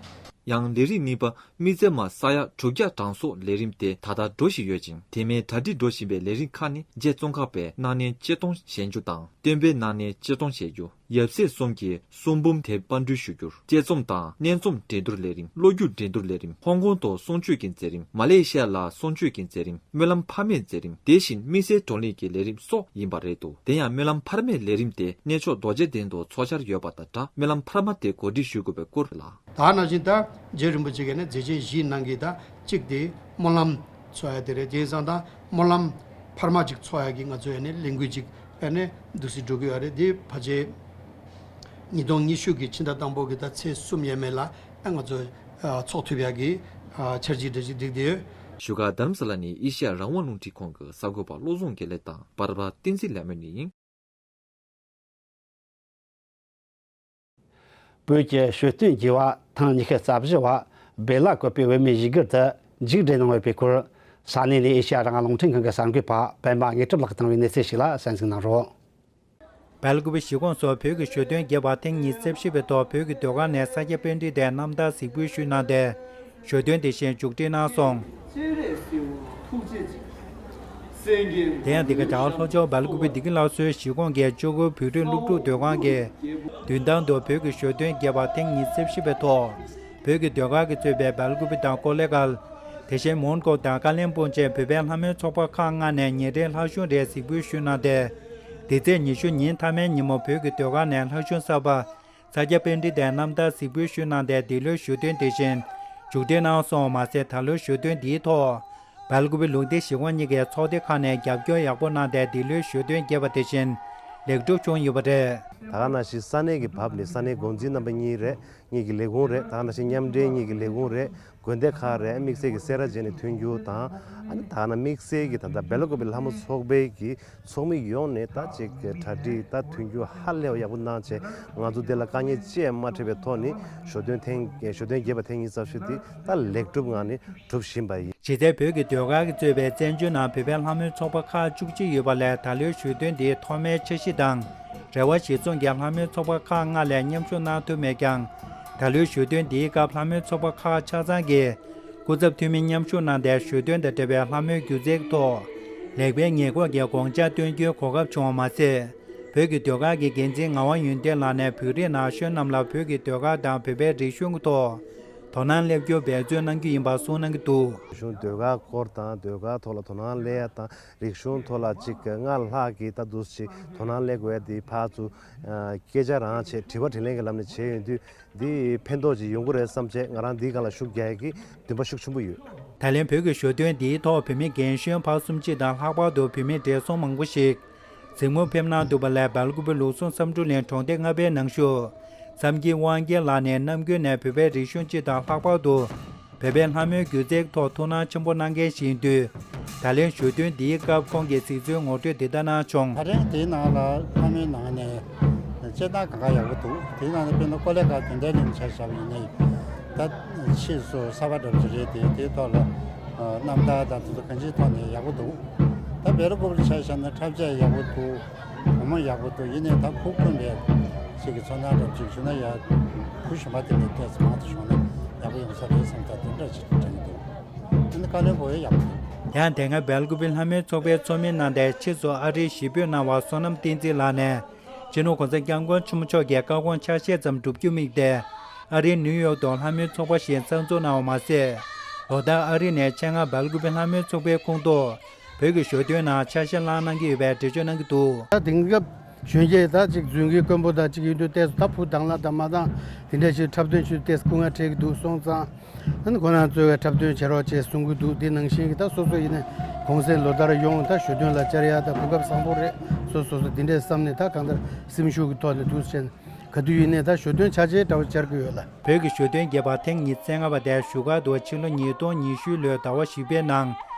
ཡང་ལས་རིམ་གཉིས་པ་དམིགས་བརྩེ་མ་ས་ཡ་དྲུག་བརྒྱ་གྲངས་གསོག་ལས་རིམ་དེ་ད་ལྟ་འགྲོ་བཞིན་ཡོད་ཅིང་། དེ་མིན་གྲ་སྒྲིག་འགྲོ་བཞིན་པའི་ལས་རིམ་ཁག་ནི་རྗེ་ཙོང་ཁ་པའི་སྣང་བརྙན་ཆེད་གཏོང་བྱེད་རྒྱུ་དང་། སྟོན་པའི་སྣང་བརྙན་ཆེད་གཏོང་བྱེད་རྒྱུ། ཡབ་སྲས་གསུམ་གྱི་གསུང་འབུམ་དེབ་པར་སྐྲུན་ཞུ་རྒྱུ། དཔྱད་རྩོམ་དང་སྙན་རྩོམ་འགྲན་བསྡུར་ལས་རིམ། སློབ་བརྒྱུད་འགྲན་བསྡུར་ལས་རིམ། ཧོང་ཀོང་དུ་གསུང་ཆོས་ཀྱི་མཛད་རིམ། མ་ལེ་ཤི་ཡ་ལ་གསུང་ཆོས་ཀྱི་མཛད་རིམ། སྨོན་ལམ་འཕར་མའི་མཛད་རིམ། དེ་བཞིན་དམིགས་བསལ་བགྲོ་གླེང་གི་ལས་རིམ་སོགས་ཡིན་པ་རེད་འདུག་དེ་ཡང་སྨོན་ལམ་འཕར་མའི་ལས་རིམ་དེ་གནས་མཆོག་རྡོ་རྗེ་གདན་དུ་ཚོགས་འཆར་ཡོད་པ་དང་སྦྲགས། སྨོན་ལམ་འཕར་མ་དེ་གོ་སྒྲིག་ཞུ་དགོས་པའི་སྐོར་ལ། ད་ནང་བཞིན་ད་རྗེ་རིན་པོ་ཆེ་གིས་ནི་མཛད་ཆེན་བཞིའི་ནང་གི་ད་གཅིག་དེ་སྨོན་ལམ་ཚོགས་ཡ་དེ་རེད། དེ་ཡིན་ཙང་ད་སྨོན་ལམ་འཕར་མ་ཅིག་ཚོགས་ཡ་གི་ང་ཚོས་ནི་ལས་འགུལ་ཅིག་ནི་འདུག་སེ་འགྲོ་གི་ཡོད་རེད། དེ་ཕལ་ཆེར་ཉིས་སྟོང་ཉི་ཤུ་གི་ཕྱི་ཟླ་དང་པོ་གི་ད་ཚེས་གསུམ་ཡས་མས་ལ་ང་ཚོ་ཚོགས་ཐུབ་ཡ་གི་འཆར་གཞི་འདྲ་ཅིག་བསྒྲིགས་བསྡད་ཡོད། བཞུགས་སྒར་རྡ་རམ་ས་ལ་ནས་ཨེ་ཤེ་ཡ་རང་དབང་རླུང་འཕྲིན་ཁང་གི་གསར་འགོད་པ་བློ་བཟང་དགེ་ལེགས་དང་པར་པ་བསྟན་འཛིན་ལེགས་སྨོན་གཉིས་ཡིན། བོད་ཀྱི་ཞོ་སྟོན་རྒྱས་པ་ཐེངས་ཉི་ཤུ་རྩ་བཞི་བ་སྦེ་ལ་བཀོད་པའི་བོད་མིའི་ཡིག་སྒྱུར་དུ་མཇུག་སྒྲིལ་གནང་ཡོད་པའི་སྐོར། ས་གནས་ནས་ཨེ་ཤེ་ཡ་རང་དབང་རླུང་འཕྲིན་ཁང་གི་གསར་འགོད་པ་སྤེན་པ་དངོས་གྲུབ་ལགས་ཀྱིས་བཏང་བའི་གནས་ཚུལ་ཞིག་ལ་གསན་གཟིགས་གནང་རོགས། སྦེལ་ཀོབ་གཞིས་ཁོངས་སུ་བོད་ཀྱི་ཞོ་སྟོན་རྒྱས་པ་ཐེངས་ཉི་ཤུ་རྩ་བཞི་པའི་ཐོག་བོད་ཀྱི་ཟློས་གར་ནས་ས་སྐྱ་པཎྜི་ཏའི་རྣམ་ཐར་གཟིགས་འབུལ་ཞུས་གནང་སྟེ། ཞོ་སྟོན་དེ་བཞིན་མཇུག་སྒྲིལ་གནང་སོང་། དེ་ཡང་འདི་ག་བྱ་བ་ལྷོ་ཕྱོགས་སྦེལ་ཀོབ་བདེ་སྐྱིད་སླར་གསོའི་གཞིས་ཁོངས་ཀྱི་ལྕོག་གུ་བོད་ཕྲུག་སློབ་ཕྲུག་ཟློས་ཁང་གིས་མདུན་ཐང་དུ་བོད་ཀྱི་ཞོ་སྟོན་རྒྱས་པ་ཐེངས་ཉི་ཤུ་རྩ་བཞི་པའི་ཐོག་བོད་ཀྱི་ཟློས་གར་གྱིས་གཙོས་པའི་སྦེལ་ཀོབ་དང་ཀོ་ལེ་གྷལ། དེ་བཞིན་མོན་གྷོ་དང་ཀ་ལིམ་པོང་བཅས་བོད་པའི་ལྷ་མོའི་ཚོགས་པ་ཁག་ལྔ་ནས་ཉིན་རེའི་ལྷ་གཞུང་རེ་གཟིགས་འབུལ་ཞུས་གནང་སྟེ། འདི་ཚེས་ཉི་ཤུ་ཉིན་མཐའ་མའི་ཉིན་མོ་བོད་ཀྱི་ཟློས་གར་ནས་ལྷ་གཞུང་གསར་པ་ས་སྐྱ་པཎྜི་ཏའི་རྣམ་ཐར་གཟིགས་འབུལ་ཞུས་གནང་སྟེ། འདི་ལོའི་ཞོ་སྟོན་དེ་བཞིན་མཇུག་སྒྲིལ་གནང་སོང་། མ་ཟད་ད་ལོའི་ཞོ་སྟོན་འདིའི་ཐོག་སྦེལ་ཀོབ་ལུང་བསྟན་གཞིས་ཁོངས་གཉིས་ཀྱི་ཚོགས་སྡེ་ཁག་ནས་རྒྱབ་སྐྱོར་ཡག་པོ་གནང་སྟེ། འདི་ལོའི་ཞོ་སྟོན་རྒྱས་པ་དེ་བཞིན་ལེགས་གྲུབ་བྱུང་ཡོད་པ་རེད། ད་ག་ནང་བཞིན་ས་གནས་ཀྱི་བབ་ནས་ས་གནས་འགོ་འཛིན་རྣམ་པ་གཉིས་རེད། གཉིས་ཀྱི་ལས་ཁུངས་རེད། ད་ག་ནང་བཞིན་མཉམ་འབྲེལ་གཉིས་ཀྱི་ལས་ཁུངས་རེད། དགོན་སྡེ་ཁག་རེད། དམིགས་བསལ་གྱི་སེ་ར་བྱེས་ནས་མཐུན་འགྱུར་དང་། ཨ་ནི་ད་ག་ནང་དམིགས་བསལ་གྱི་ད་ལྟ་སྦེལ་ཀོབ་ལྷ་མོ་ཚོགས་པའི་གི་ཚོགས་མི་ཡོངས་ནས་ད་ཅིག་གྲ་སྒྲིག་ད་མཐུན་འགྱུར་ཧ་ལས་པ་ཡག་པོ་གནང་བྱས། ང་ཚོ་འདི་ལ་དཀའ་ངལ་ཅི་ཡང་མ་འཕྲད་པའི་ཐོག་ནས་ཞོ་སྟོན་ཐེངས་ཞོ་སྟོན་རྒྱས་པ་ཐེངས་ཉི་ཤུ་རྩ་བཞི་འདི་ད་ལེགས་གྲུབ་ངང་ནས་གྲུབ་བཞིན་པ་ཡིན། གཞི་རྩའི་བོད་ཀྱི་ཟློས་གར་གྱིས་གཙོས་པའི་བཙན་བྱོལ་ནང་བོད་པའི་ལྷ་མོའི་ཚོགས་པ་ཁག་བཅུ་གཅིག་ཡོད་པ་ལས། ད་ལོའི་ཞོ་སྟོན་འདིའི་ཐོག་མའི་འཆར་གཞི་དང་རེ་བ་གཞིར་བཟུང་གིས་ལྷ་མོའི་ཚོགས་པ་ཁག་ལྔ་ལས་མཉམ་ཞུགས་གནང་ཐུབ་མེད་ཀྱང་། ད་ལོའི་ཞོ་སྟོན་འདིའི་སྐབས་ལྷ་མོའི་ཚོགས་པ་ཁག་ཆ་ཚང་གིས་སྐུ་ཚབ་འཐུས་མི་མཉམ་ཞུགས་གནང་སྟེ། ཞོ་སྟོན་དང་འབྲེལ་བའི་ལྷ་མོའི་སྒྱུ་རྩལ་ཐོག་ལེགས་པའི་ངེས་སྐོར་གྱི་དགོངས་འཆར་བཏོན་རྒྱུའི་གོ་སྐབས་བྱུང་བ་མ་ཟད། བོད་ཀྱི་ཟློས་གར་གྱི་འགན་འཛིན་ངག་དབང་ཡོན་ཏན་ལགས་ནས་བོད་རིགས་ན་གཞོན་རྣམས་ལ་བོད་ཀྱི་ཟློས་གར་དང་བོད་པའི་རིག་གཞུང་གི་ཐོག་དོ་སྣང་སླེབས་རྒྱུར་འབད་བརྩོན་གནང་རྒྱུ་ཡིན་པ་གསུངས་གནང་གི་འདུག། རིག་གཞུང་ཟློས་གར་སྐོར་དང་ཟློས་གར་ཐོག་ལ་དོ་སྣང་སླེབས་ཡ་དང་། རིག་གཞུང་ཐོག་ལ་ཅིག་སྔར་ལྷག་གི་ད་འདུག་ཅིག་དོ་སྣང་སླེབས་དགོས་ཡ་དེ་ཕར་ཚུར་སྐད་ཆ་རང་བྱས། དྲི་བ་དྲིས་ལན་གྱི་ལམ་ནས་བྱས་ཡོང་དུས། འདི་ཕན་ཐོགས་ཅིག་ཡོང་གི་རེད་བསམ་བྱས། ང་རང་འདིའི་སྒང་ལ་ཤུགས་རྒྱག་ཡ་གི་འདུན་པ་ཤུགས་ཆེན་པོ་ཡོད། ད་ལན་བོད་ཀྱི་ཞོ་སྟོན་འདིའི་ཐོག་བོད་མི་རྒན་གཞོན་བར་གསུམ་སྤྱི་དང་། ལྷག་པར་དུ་བོད་མི་བགྲེས་སོང་མང་པོ་ཞིག་གཟིགས་མོར་ཕེབས་གནང་འདུག་པ་ལས། སྦེལ་ཀོབ་ལུགས་ཟུང་བསམ་གྲུབ་གླིང་གྲོང་སྡེ་ལྔ་པའི་ནང་བཞུགས་བསམ་སྐྱིད་དབང་རྒྱལ་ལགས་ནས་ནམ་རྒྱུན་ནས་བོད་པའི་རིག་གཞུང་སྤྱི་དང་། ལྷག་པར་དུ་བོད་པའི་ལྷ་མོའི་སྒྱུ་རྩལ་ཐོག་ཐུགས་སྣང་ཆེན་པོ་གནང་མཁན་ཞིག་ཡིན་དུས། ད་ལན་ཞོ་སྟོན་འདིའི་སྐབས་ཁོང་གིས་གཟིགས་ཚུལ་ངོ་སྤྲོད་འདི་ལྟར་གནང་བྱུང་། ད་རེས་དེའི་ནང་ལ་ལྷ་མོའི་ནང་ནས་སྤྱིར་བཏང་གང་ག་ཡག་པོ་འདུག། དེའི་ནང་ནས་དཔེར་ན་ཀོ་ལེ་གྷལ་དོན་ལྡན་གླིང་ཆ་བཞག་པ་ཡིན་ན། ད་ཕྱིས་སུ་གསར་པ་འདྲ་པོ་ཅིག་རེད་དེ། དེའི་ཐོག་ལ་རྣམ་ཐར་དང་དེ་ཚོ་གང་ཅིའི་ཐོག་ནས་ཡག་པོ་འདུག། ད་སྦེལ་ཀོབ་ཆ་བཞག་ན་འཁྲབ་ཆས་ཡག་པོ་འདུག། བུ་མོ་ཡག་པོ་འདུག། ཡིན་ནའི་ད་ཁུག་ཀུན་པའི་ཅིག་གི་ཚོར་སྣང་འདྲ་པོ་ཅིག་ཞུ་ན། ཡ་བུ་གཞོན་པ་དེ་ལས་ཏོག་ཙམ་མང་དུ་བྱུང་ན་ཡག་པོ་ཡོང་ས་རེད་བསམ། ད་དེ་འདྲ་ཅིག་དྲན་གྱི་འདུག། དེ་ནི་ཀ་ལོན་པོ་ཡང་ཡག་པོ་འདུག། དེ་ཡང་དེ་སྔ་སྦེལ་ཀོབ་ལྷ་མོའི་ཚོགས་པའི་ཚོགས་མི་གནང་སྟེ། ཕྱིས་སུ་ཨ་རིར་གཞིས་སྤོས་གནང་བ་བསོད་ནམས་བསྟན་འཛིན་ལགས་ནས། སྤྱི་ནོར་༸གོང་ས་༸སྐྱབས་མགོན་ཆེན་པོ་མཆོག་གི་བཀའ་དགོངས་ཆ་ཤས་ཙམ་སྒྲུབ་རྒྱུ་དམིགས་ཏེ། ཨ་རིའི་ནིའུ་ཡོག་ཏུ་ལྷ་མོའི་ཚོགས་པ་ཞིག་གསར་འཛུགས་གནང་བ་མ་ཟད། ལོ་ལྟར་ཨ་རི་ནས་ཆེད་མངགས་སྦེལ་ཀོབ་ལྷ་མོའི་ཚོགས་པའི་ཁོངས་གཏོགས་ བོད་ཀྱི་ཞོ་སྟོན་ནང་ཆ་ཤས་བླངས་གནང་གི་ཡོད་པའི་འགྲེལ་བརྗོད་གནང་གི་འདུག། ད་དེང་སྐབས་གཞོན་སྐྱེས་ད་ཅིག་རྫུན་གྱི་དཀོན་པོ་ད་ཅིག་ཡིན་དུས་ཏོག་ཙམ་ད་བུ་དང་བླངས་དང་མ་བླངས་དེ་འདྲ་ཞིག་འཁྲབ་སྟོན་ཞུ་ཏོག་ཙམ་སྐུ་ངལ་འཕྲད་ཀྱི་འདུག་སོང་ཙང་། ཨ་ནི་ཁོ་རང་ཚོས་འཁྲབ་སྟོན་བྱེད་རོགས་བྱེད་གསུང་གི་འདུག། དེ་ནང་བཞིན་གྱི་ད་སོ་སོ་ཡིན་ནའི་གུང་སེང་ལོ་ལྟར་ཡོང་ད་ཞོ་སྟོན་ལ་བཅར་ཡ་ད་གོ་སྐབས་བཟང་པོ་རེད། སོ་སོ་སོ་དེ་འདྲས་བསམ་ནས་ད་གང་ལྟར་སེམས་ཤུགས་ཀྱི་ཐོག་ནས་འདུག་བྱས་ནས་ག་དུས་ཡིན་ནའི་ད་ཞོ་སྟོན་ཆ་ཆེའི་དྲ་བ་བཅར་གྱི་ཡོད་ལ། བོད་ཀྱི་ཞོ་སྟོན་རྒྱས་པ་ཐེངས་ཉི་ཤུ་རྩ་ལྔ་པ་དེ་བཞུགས་སྒར་དུ་ཕྱི་ལོ་ཉིས་སྟོང་ཉི་ཤུ་ལོའི་ཟླ་བ་བཞི་པའི་ནང་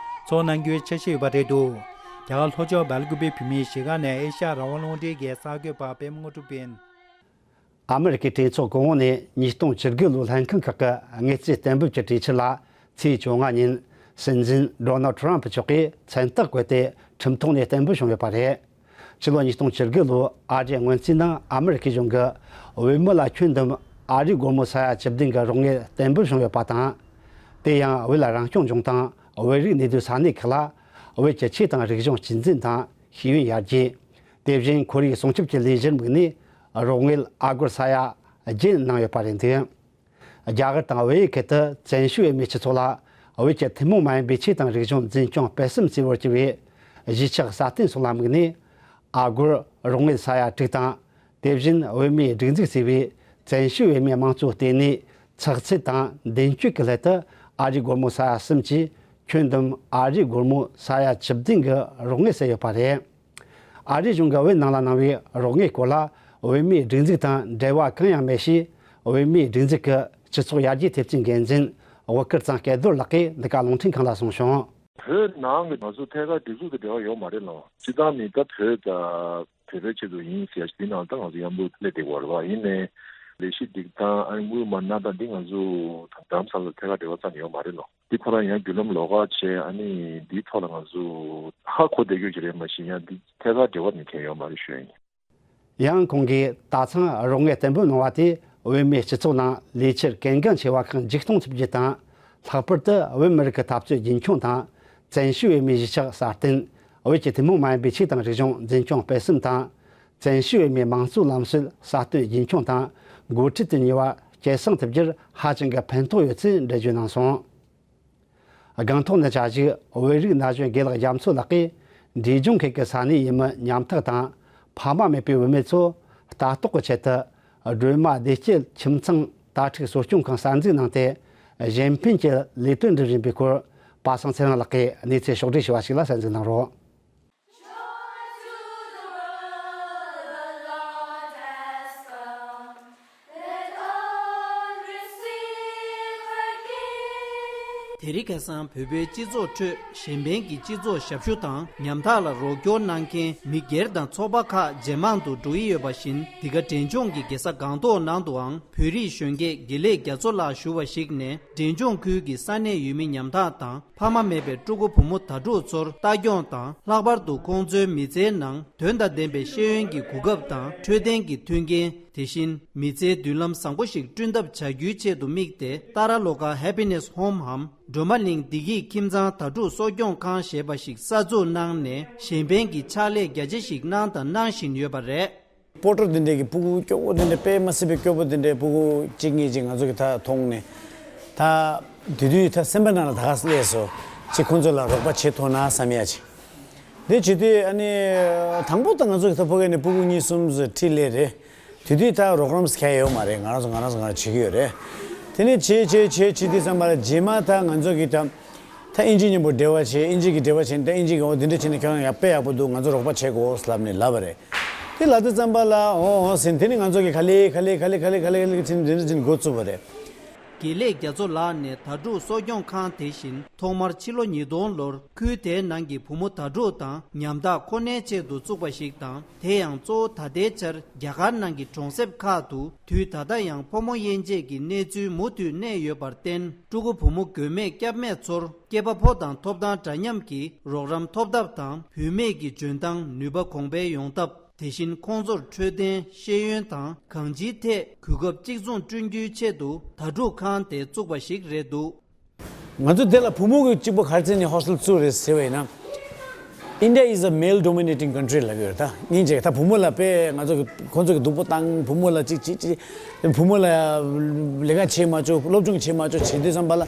ཚོགས་གནང་རྒྱུའི་འཆར་གཞི་ཡོད་པ་རེད་འདུག། རྒྱ་གར་ལྷོ་ཕྱོགས་སྦེལ་ཀུ་པེ་བོད་མིའི་གཞིས་སྒར་ནས་ཨེ་ཤ་ཡ་རང་དབང་རླུང་འཕྲིན་གྱི་གསར་འགོད་པ་པད་མ་དངོས་གྲུབ་ཡིན། ཨ་མི་རི་ཀའི་གྲོས་ཚོགས་གོང་འོག་ནས་ཉིས་སྟོང་བཅུ་དགུ་ལོའི་ལྷན་ཁང་ཁག་གི་དངུལ་རྩིས་གཏན་འབེབས་ཀྱི་གྲོས་ཆོད་ལ་ཚེས་བཅོ་ལྔ་ཉིན་སྲིད་འཛིན་ཌོ་ནལ་ཌི་ཊརམ་ཕི་མཆོག་གིས་མཚན་རྟགས་བཀོད་དེ་ཁྲིམས་ཐོག་ནས་གཏན་འབེབས་བྱུང་ཡོད་པ་རེད། ཕྱི་ལོ་ཉིས་སྟོང་བཅུ་དགུ་ལོའི་ཨ་རིའི་སྔོན་རྩིས་ནང་ཨ་མི་རི་ཀའི་གཞུང་གིས་བོད་མི་ལ་ཁྱོན་བསྡོམས་ཨ་རིའི་སྒོར་མོ་ས་ཡ་བཅུ་བདུན་གྱི་རོགས་དངུལ་གཏན་འབེབས་བྱུང་ཡོད་པ་དང་། དེ་ཡང་བོད་ལ་རང་སྐྱོང་ལྗོངས་དང་བོད་རིགས་གནས་སྡོད་ས་གནས་ཁག་ལ་བོད་ཀྱི་ཆོས་དང་རིག་གཞུང་གཅེས་འཛིན་དང་ཤེས་ཡོན་ཡར་རྒྱས། དེ་བཞིན་ཁོར་ཡུག་སྲུང་སྐྱོབ་ཀྱི་ལས་གཞིར་དམིགས་ནས་རོགས་དངུལ་ཨ་སྒོར་ས་ཡ་བརྒྱད་གནང་ཡོད་པ་རེད་འདུག། རྒྱ་གར་དང་བལ་ཡུལ་ཁུལ་དུ་བཙན་བྱོལ་བོད་མིའི་སྤྱི་ཚོགས་ལ་བོད་ཀྱི་ཐུན་མོང་མ་ཡིན་པའི་ཆོས་དང་རིག་གཞུང་འཛིན་སྐྱོང་སྤེལ་གསུམ་བྱེད་པར་གྱུར་བའི་གཞིས་ཆགས་སྲ་བརྟན་སོགས་ལ་དམིགས་ནས་ཨ་སྒོར་རོགས་དངུལ་ས་ཡ་དྲུག་དང་། དེ་བཞིན་བོད་མིའི་སྒྲིག་འཛུགས་ཟེར་བའི་བཙན་བྱོལ་བོད་མིའི་དམངས་གཙོའི་ལྟེ་གནས་ཚགས་ཚུད་དང་མདུན་སྐྱོད་ཀྱི་སླད་དུ་ཨ་རིའི་སྒོར་མོ་ས་ཡ་གསུམ་གྱིས་ཁྱོན་བསྡོམས་ཨ་རིའི་སྒོར་མོ་ས་ཡ་བཅུ་བདུན་གྱི་རོགས་དངུལ་བསལ་ཡོད་པ་རེད། ཨ་རིའི་གཞུང་གིས་བོད་ནང་ལ་གནང་བའི་རོགས་དངུལ་སྐོར་ལ་བོད་མིའི་སྒྲིག་འཛུགས་དང་འབྲེལ་བ་གང་ཡང་མེད་ཞེས། བོད་མིའི་སྒྲིག་འཛུགས་ཀྱི་སྤྱི་ཚོགས་ཡར་རྒྱས་ཐེབས་རྩའི་འགན་འཛིན་འོད་དཀར་གཙང་སྐལ་རྡོར་ལགས་ཀྱིས་འདི་ག་རླུང་འཕྲིན་ཁང་ལ་གསུངས་བྱུང་། བོད་ནང་གི་ང་ཚོ་ཐད་ཀར་སྒྲིག་འཛུགས་དང་འབྲེལ་བ་ཡོད་མ་རེད་ལགས། སྤྱིར་བཏང་ནི་ད་བོད་དང་བོད་པའི་ཆེད་དུ་ཡིན་ཟེར་ཡ་ཞིག་དེ་ནང་ད་ང་ཚོ་ཡང་བློ་སླེབས་བསྡད་ཡོད་རེད་བ། ཡིན་ནའི་ལས་གཞི་སྒྲིག་སྟངས་ཨ་ནི་དངུལ་མ་གནང་སྟངས་འདི་ང་ཚོ་དང་རྡ་རམ་ས་ལ་ཐད་ཀར་འབྲེལ་བ་རྩ་ནས་ཡོད་མ་རེད་ལགས། འདི་ཁོ་རང་ཡང་བརྒྱུད་ལམ་ལོགས་ཀ་བྱས། ཨ་ནི་འདིའི་ཐོག་ལ་ང་ཚོ་ཧ་གོ་བསྡད་རྒྱུ་ཞིག་རེད། མ་གཞི་ཡང་འདི་ཐད་ཀར་འབྲེལ་བ་ནི་གང་ཡང་ཡོད་མ་རེད་ཞུ་ཡ་ཡིན། ཡང་ཁོང་གིས་ད་ཐེངས་རོགས་དངུལ་གཏན་འབེབས་གནང་བ་དེས་བོད་མིའི་སྤྱི་ཚོགས་ནང་ལས་འཆར་གལ་འགངས་ཆེ་བ་ཁག་མཇུག་གཏོང་ཐུབ་རྒྱུ་དང་། ལྷག་པར་དུ་བོད་མི་རིགས་ཀྱི་འཐབ་རྩོད་རྒྱུན་འཁྱོངས་དང་། བཙན་བྱོལ་བོད་མིའི་གཞིས་ཆགས་སྲ་བརྟན། བོད་ཀྱི་ཐུན་མོང་མ་ཡིན་པའི་ཆོས་དང་རིག་གཞུང་འཛིན་སྐྱོང་སྤེལ་གསུམ་དང་། བཙན་བྱོལ་བོད་མིའི་དམངས་གཙོའི་ལམ་སྲོལ་སྲ་བརྟན་རྒྱུན་འཁྱོངས་དང་། འགོ་ཁྲིད་དེ་གཉིས་པ་སྐྱེད་སྲིང་ཐུབ་རྒྱུར་ཧ་ཅང་གི་ཕན་ཐོགས་ཡོད་ཚུལ་འགྲེལ་བརྗོད་གནང་སོང་། སྒང་ཐོག་ནས་བཅའ་བཞུགས་བོད་རིགས་ན་གཞོན་དགེ་ལགས་རྒྱ་མཚོ་ལགས་ཀྱིས་འབྲས་ལྗོངས་ཁུལ་གྱི་ས་གནས་ཡུལ་མི་ཉམ་ཐག་དང་ཕ་མ་མེད་པའི་བུད་མེད་ཚོ་ལྟ་རྟོག་གི་ཆེད་དུ་སྒྲོལ་མ་བདེ་སྐྱིད་ཁྱིམ་ཚང་དྭ་ཕྲུག་གསོ་སྐྱོང་ཁང་གསར་འཛུགས་གནང་སྟེ་གཞན་ཕན་གྱི་ལས་དོན་སྒྲུབ་བཞིན་པའི་སྐོར་པ་སངས་ཚེ་རིང་ལགས་ཀྱིས་གནས་ཚུལ་ཕྱོགས་བསྒྲིགས་ཞུས་པ་ཞིག་ལ་གསན་གཟིགས་གནང་རོགས། Joy to the world, the Lord has come. Let all receive her King. དེ་རིང་ཁ་སང་བོད་པའི་སྤྱི་ཚོགས་ཁྲོད་གཞན་ཕན་གྱི་སྤྱི་ཚོགས་ཞབས་ཞུ་དང་ཉམ་ཐག་ལ་རོགས་སྐྱོར་གནང་མཁན་མི་སྒེར་དང་ཚོགས་པ་ཁག་ཇེ་མང་དུ་འགྲོ་གི་ཡོད་པ་བཞིན། འདི་ག་འབྲས་ལྗོངས་ཀྱི་རྒྱལ་ས་སྒང་ཏོག་ནང་དུའང་བོད་རིགས་གཞོན་སྐྱེས་དགེ་ལེགས་རྒྱ་མཚོ་ལགས་ཞུ་བ་ཞིག་ནས། འབྲས་ལྗོངས་ཁུལ་གྱི་ས་གནས་ཡུལ་མི་ཉམ་ཐག་དང་། ཕ་མ་མེད་པའི་ཕྲུ་གུ་བུ་མོ་དྭ་ཕྲུག་ཚོར་ལྟ་སྐྱོང་དང་། ལྷག་པར་དུ་ཁོང་ཚོའི་མི་ཚེའི་ནང་དོན་དང་ལྡན་པའི་ཤེས་ཡོན་གྱི་གོ་སྐབས་དང་འཕྲོད་བསྟེན་གྱི་མཐུན་རྐྱེན། དེ་བཞིན་མི་ཚེའི་མདུན་ལམ་བཟང་པོ་ཞིག་བསྐྲུན་ཐབས་བྱ་རྒྱུའི་ཆེད་དུ་དམིགས་ཏེ། ཏཱ་ར་ལོ་ཀ་Happiness Home འམ་སྒྲོལ་མ་གླིང་བདེ་སྐྱིད་ཁྱིམ་ཚང་དྭ་ཕྲུག་གསོ་སྐྱོང་ཁང་ཞེས་པ་ཞིག་གསར་འཛུགས་གནང་ནས། གཞན་ཕན་གྱི་ཕྱག་ལས་རྒྱ་ཆེ་ཞིག་གནང་དང་གནང་བཞིན་ཡོད་པ་རེད། སྤོ་ཊར་འདི་འདྲའི་གི་སྤུ་གུ་སྐྱོ་བོ་འདི་འདྲ། དཔེ་མ་སྲིད་པའི་སྐྱོ་བོ་འདི་འདྲའི་སྤུ་གུ་གཅིག་གཉིས་ཅིག་ང་ཚོ་གི་ད་མཐོང་ནས། ད་དེ་དུས་ད་སེམས་པ་ནང་ལ་ད་ག་སླེབས་སོ། ཅིག་ཁོང་ཚོ་ལ་རོགས་པ་བྱེད་ཐུབ་ན་བསམ་ཡ་ཅིག། དེ་བྱེད་དུས་ཨ་ནི་དང་པོ་ད་ང་ཚོ་གི་ད་ཕ་གི་ནས་སྤུ་གུ་གཉིས་གསུམ་ཙམ་ཁྲིད་ལས་རེད། དེ་དུས་ད་རོགས་རམ་ཟེར་མཁན་ཡོད་མ་རེད། ང་རང་ཚོ་ང་རང་ཚོ་ང་རང་བྱེད་ཀྱི་ཡོད་རེད། དེ་ནས་བྱེད་བྱེད་བྱེད་བྱེད་དུས་ཙམ་པ་ལ་རྗེས་མ་ད་ང་ཚོ་གི་ད་ད་ཨིན་ཇི་མཉམ་པོ་འབྲེལ་བ་བྱེད། ཨིན་ཇི་གི་འབྲེལ་བ་བྱེད། ད་ཨིན་ཇི་གི་འོ་འདི་འདྲ་བྱས་ནས་ཁྱོད་རང་ཡག་དཔེ་ཡག་པོ་འདུག། ང་ཚོ་རོགས་པ་བྱེད་དགོས་ལབ་ནས་ལབ་པ་རེད། དེ་ལབ་དུས་ཙམ་པ་ལ་འོ་འོ་ཟེར། དེ་ནས་ང་ཚོ་གི་ག་ལེ་ག་ལེ་ག་ལེ་བྱས་ནས་འདི་འདྲ་བྱས་ནས་འགོ་བཙུགས་པ་རེད། དགེ་ལེགས་རྒྱ་མཚོ་ལགས་ནས་དྭ་ཕྲུག་གསོ་སྐྱོང་ཁང་དེ་བཞིན་ཐོག་མར་ཕྱི་ལོ་ཉིས་སྟོང་ལོར་ཁུལ་དེའི་ནང་གི་བུ་མོ་དྭ་ཕྲུག་དང་ཉམ་ཐག་ཁོ་ནའི་ཆེད་དུ་བཙུགས་པ་ཞིག་དང་། དེ་ཡང་གཙོ་བོ་ད་ལྟའི་ཆར་རྒྱ་གར་ནང་གི་གྲོང་གསེབ་ཁག་ཏུ་དུས་ད་ལྟ་ཡང་ཕོ་མོ་དབྱེ་འབྱེད་ཀྱི་གནས་ཚུལ་མུ་མཐུད་གནས་ཡོད་པར་བརྟེན། ཕྲུ་གུ་བུ་མོ་མགོན་མེད་སྐྱབས་མེད་ཚོར་སྐྱེས་པ་ཕོ་དང་ཐོབ་ཐང་འདྲ་མཉམ་གྱི་རོགས་རམ་ཐོབ་ཐབས་དང་། བུད་མེད་ཀྱི་འཇོན་ཐང་ནུས་པ་གོང་འཕེལ་ཡོང་ཐབས། དེ་བཞིན་ཁོང་ཚོར་འཕྲོད་བསྟེན། ཤེས་ཡོན་དང་གང་ཅིའི་ཐད་གོ་སྐབས་གཅིག་མཚུངས་བསྐྲུན་རྒྱུའི་ཆེད་དུ་དྭ་ཕྲུག་ཁང་དེ་བཙུགས་པ་ཞིག་རེད་འདུག། ང་ཚོ་དེ་ལ་བུ་མོ་གི་གཅིག་པོ་ག་རེ་བྱས་ནས་ཧོ་སི་ཊལ་བཙུགས་རེད་ཟེར་བ་ཡིན་ན། India is a male dominating country ལབ་ཀྱི་ཡོད་རེད། ད་སྙིང་རྗེ། ད་བུ་མོ་ལ་དཔེ་ང་ཚོ་གི་ཁོང་ཚོ་གི་སྡུག་པོ་བཏང་། བུ་མོ་ལ་གཅིག་གཅིག་གཅིག། བུ་མོ་ལ་ལས་ཀ་བྱེད་མ་བཅུག། སློབ་སྦྱོང་བྱེད་མ་བཅུག་བྱེད་དུས་ཙམ་པ་ལ།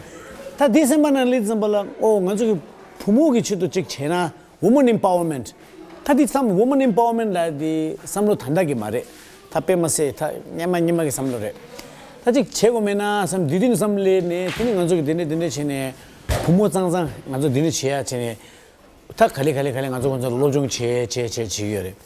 ད་དེ་སེམས་པ་ནང་སླེབས་དུས་ཙམ་པ་ལ། ཨོ་ང་ཚོ་གི་བུ་མོ་གི་ཆེད་དུ་གཅིག་བྱས་ན། Women empowerment. ད་འདི་བསམ་women empowerment ལ་འདི་བསམ་བློ་ད་ལྟ་གི་མ་རེད། ད་དཔེ་མ་སྲིད་ད་སྔོན་མ་སྔོན་མ་གི་བསམ་བློ་རེད། ད་ཅིག་བྱེད་དགོས་མེད་ན་བསམ་འདི་དུས་བསམ་ལས་ནས་དེ་ནི་ང་ཚོ་གི་འདི་འདྲ་འདི་འདྲ་བྱས་ནས་བུ་མོ་ཙང་ཙང་ང་ཚོ་འདི་འདྲ་བྱེད་ཡ་བྱས་ནས་ད་ག་ལེ་ག་ལེ་ག་ལེ་ང་ཚོ་ཁོང་ཚོ་ལ་སློབ་སྦྱོང་བྱེད་བྱེད་བྱེད་བྱེད་ཀྱི་ཡོད་རེད།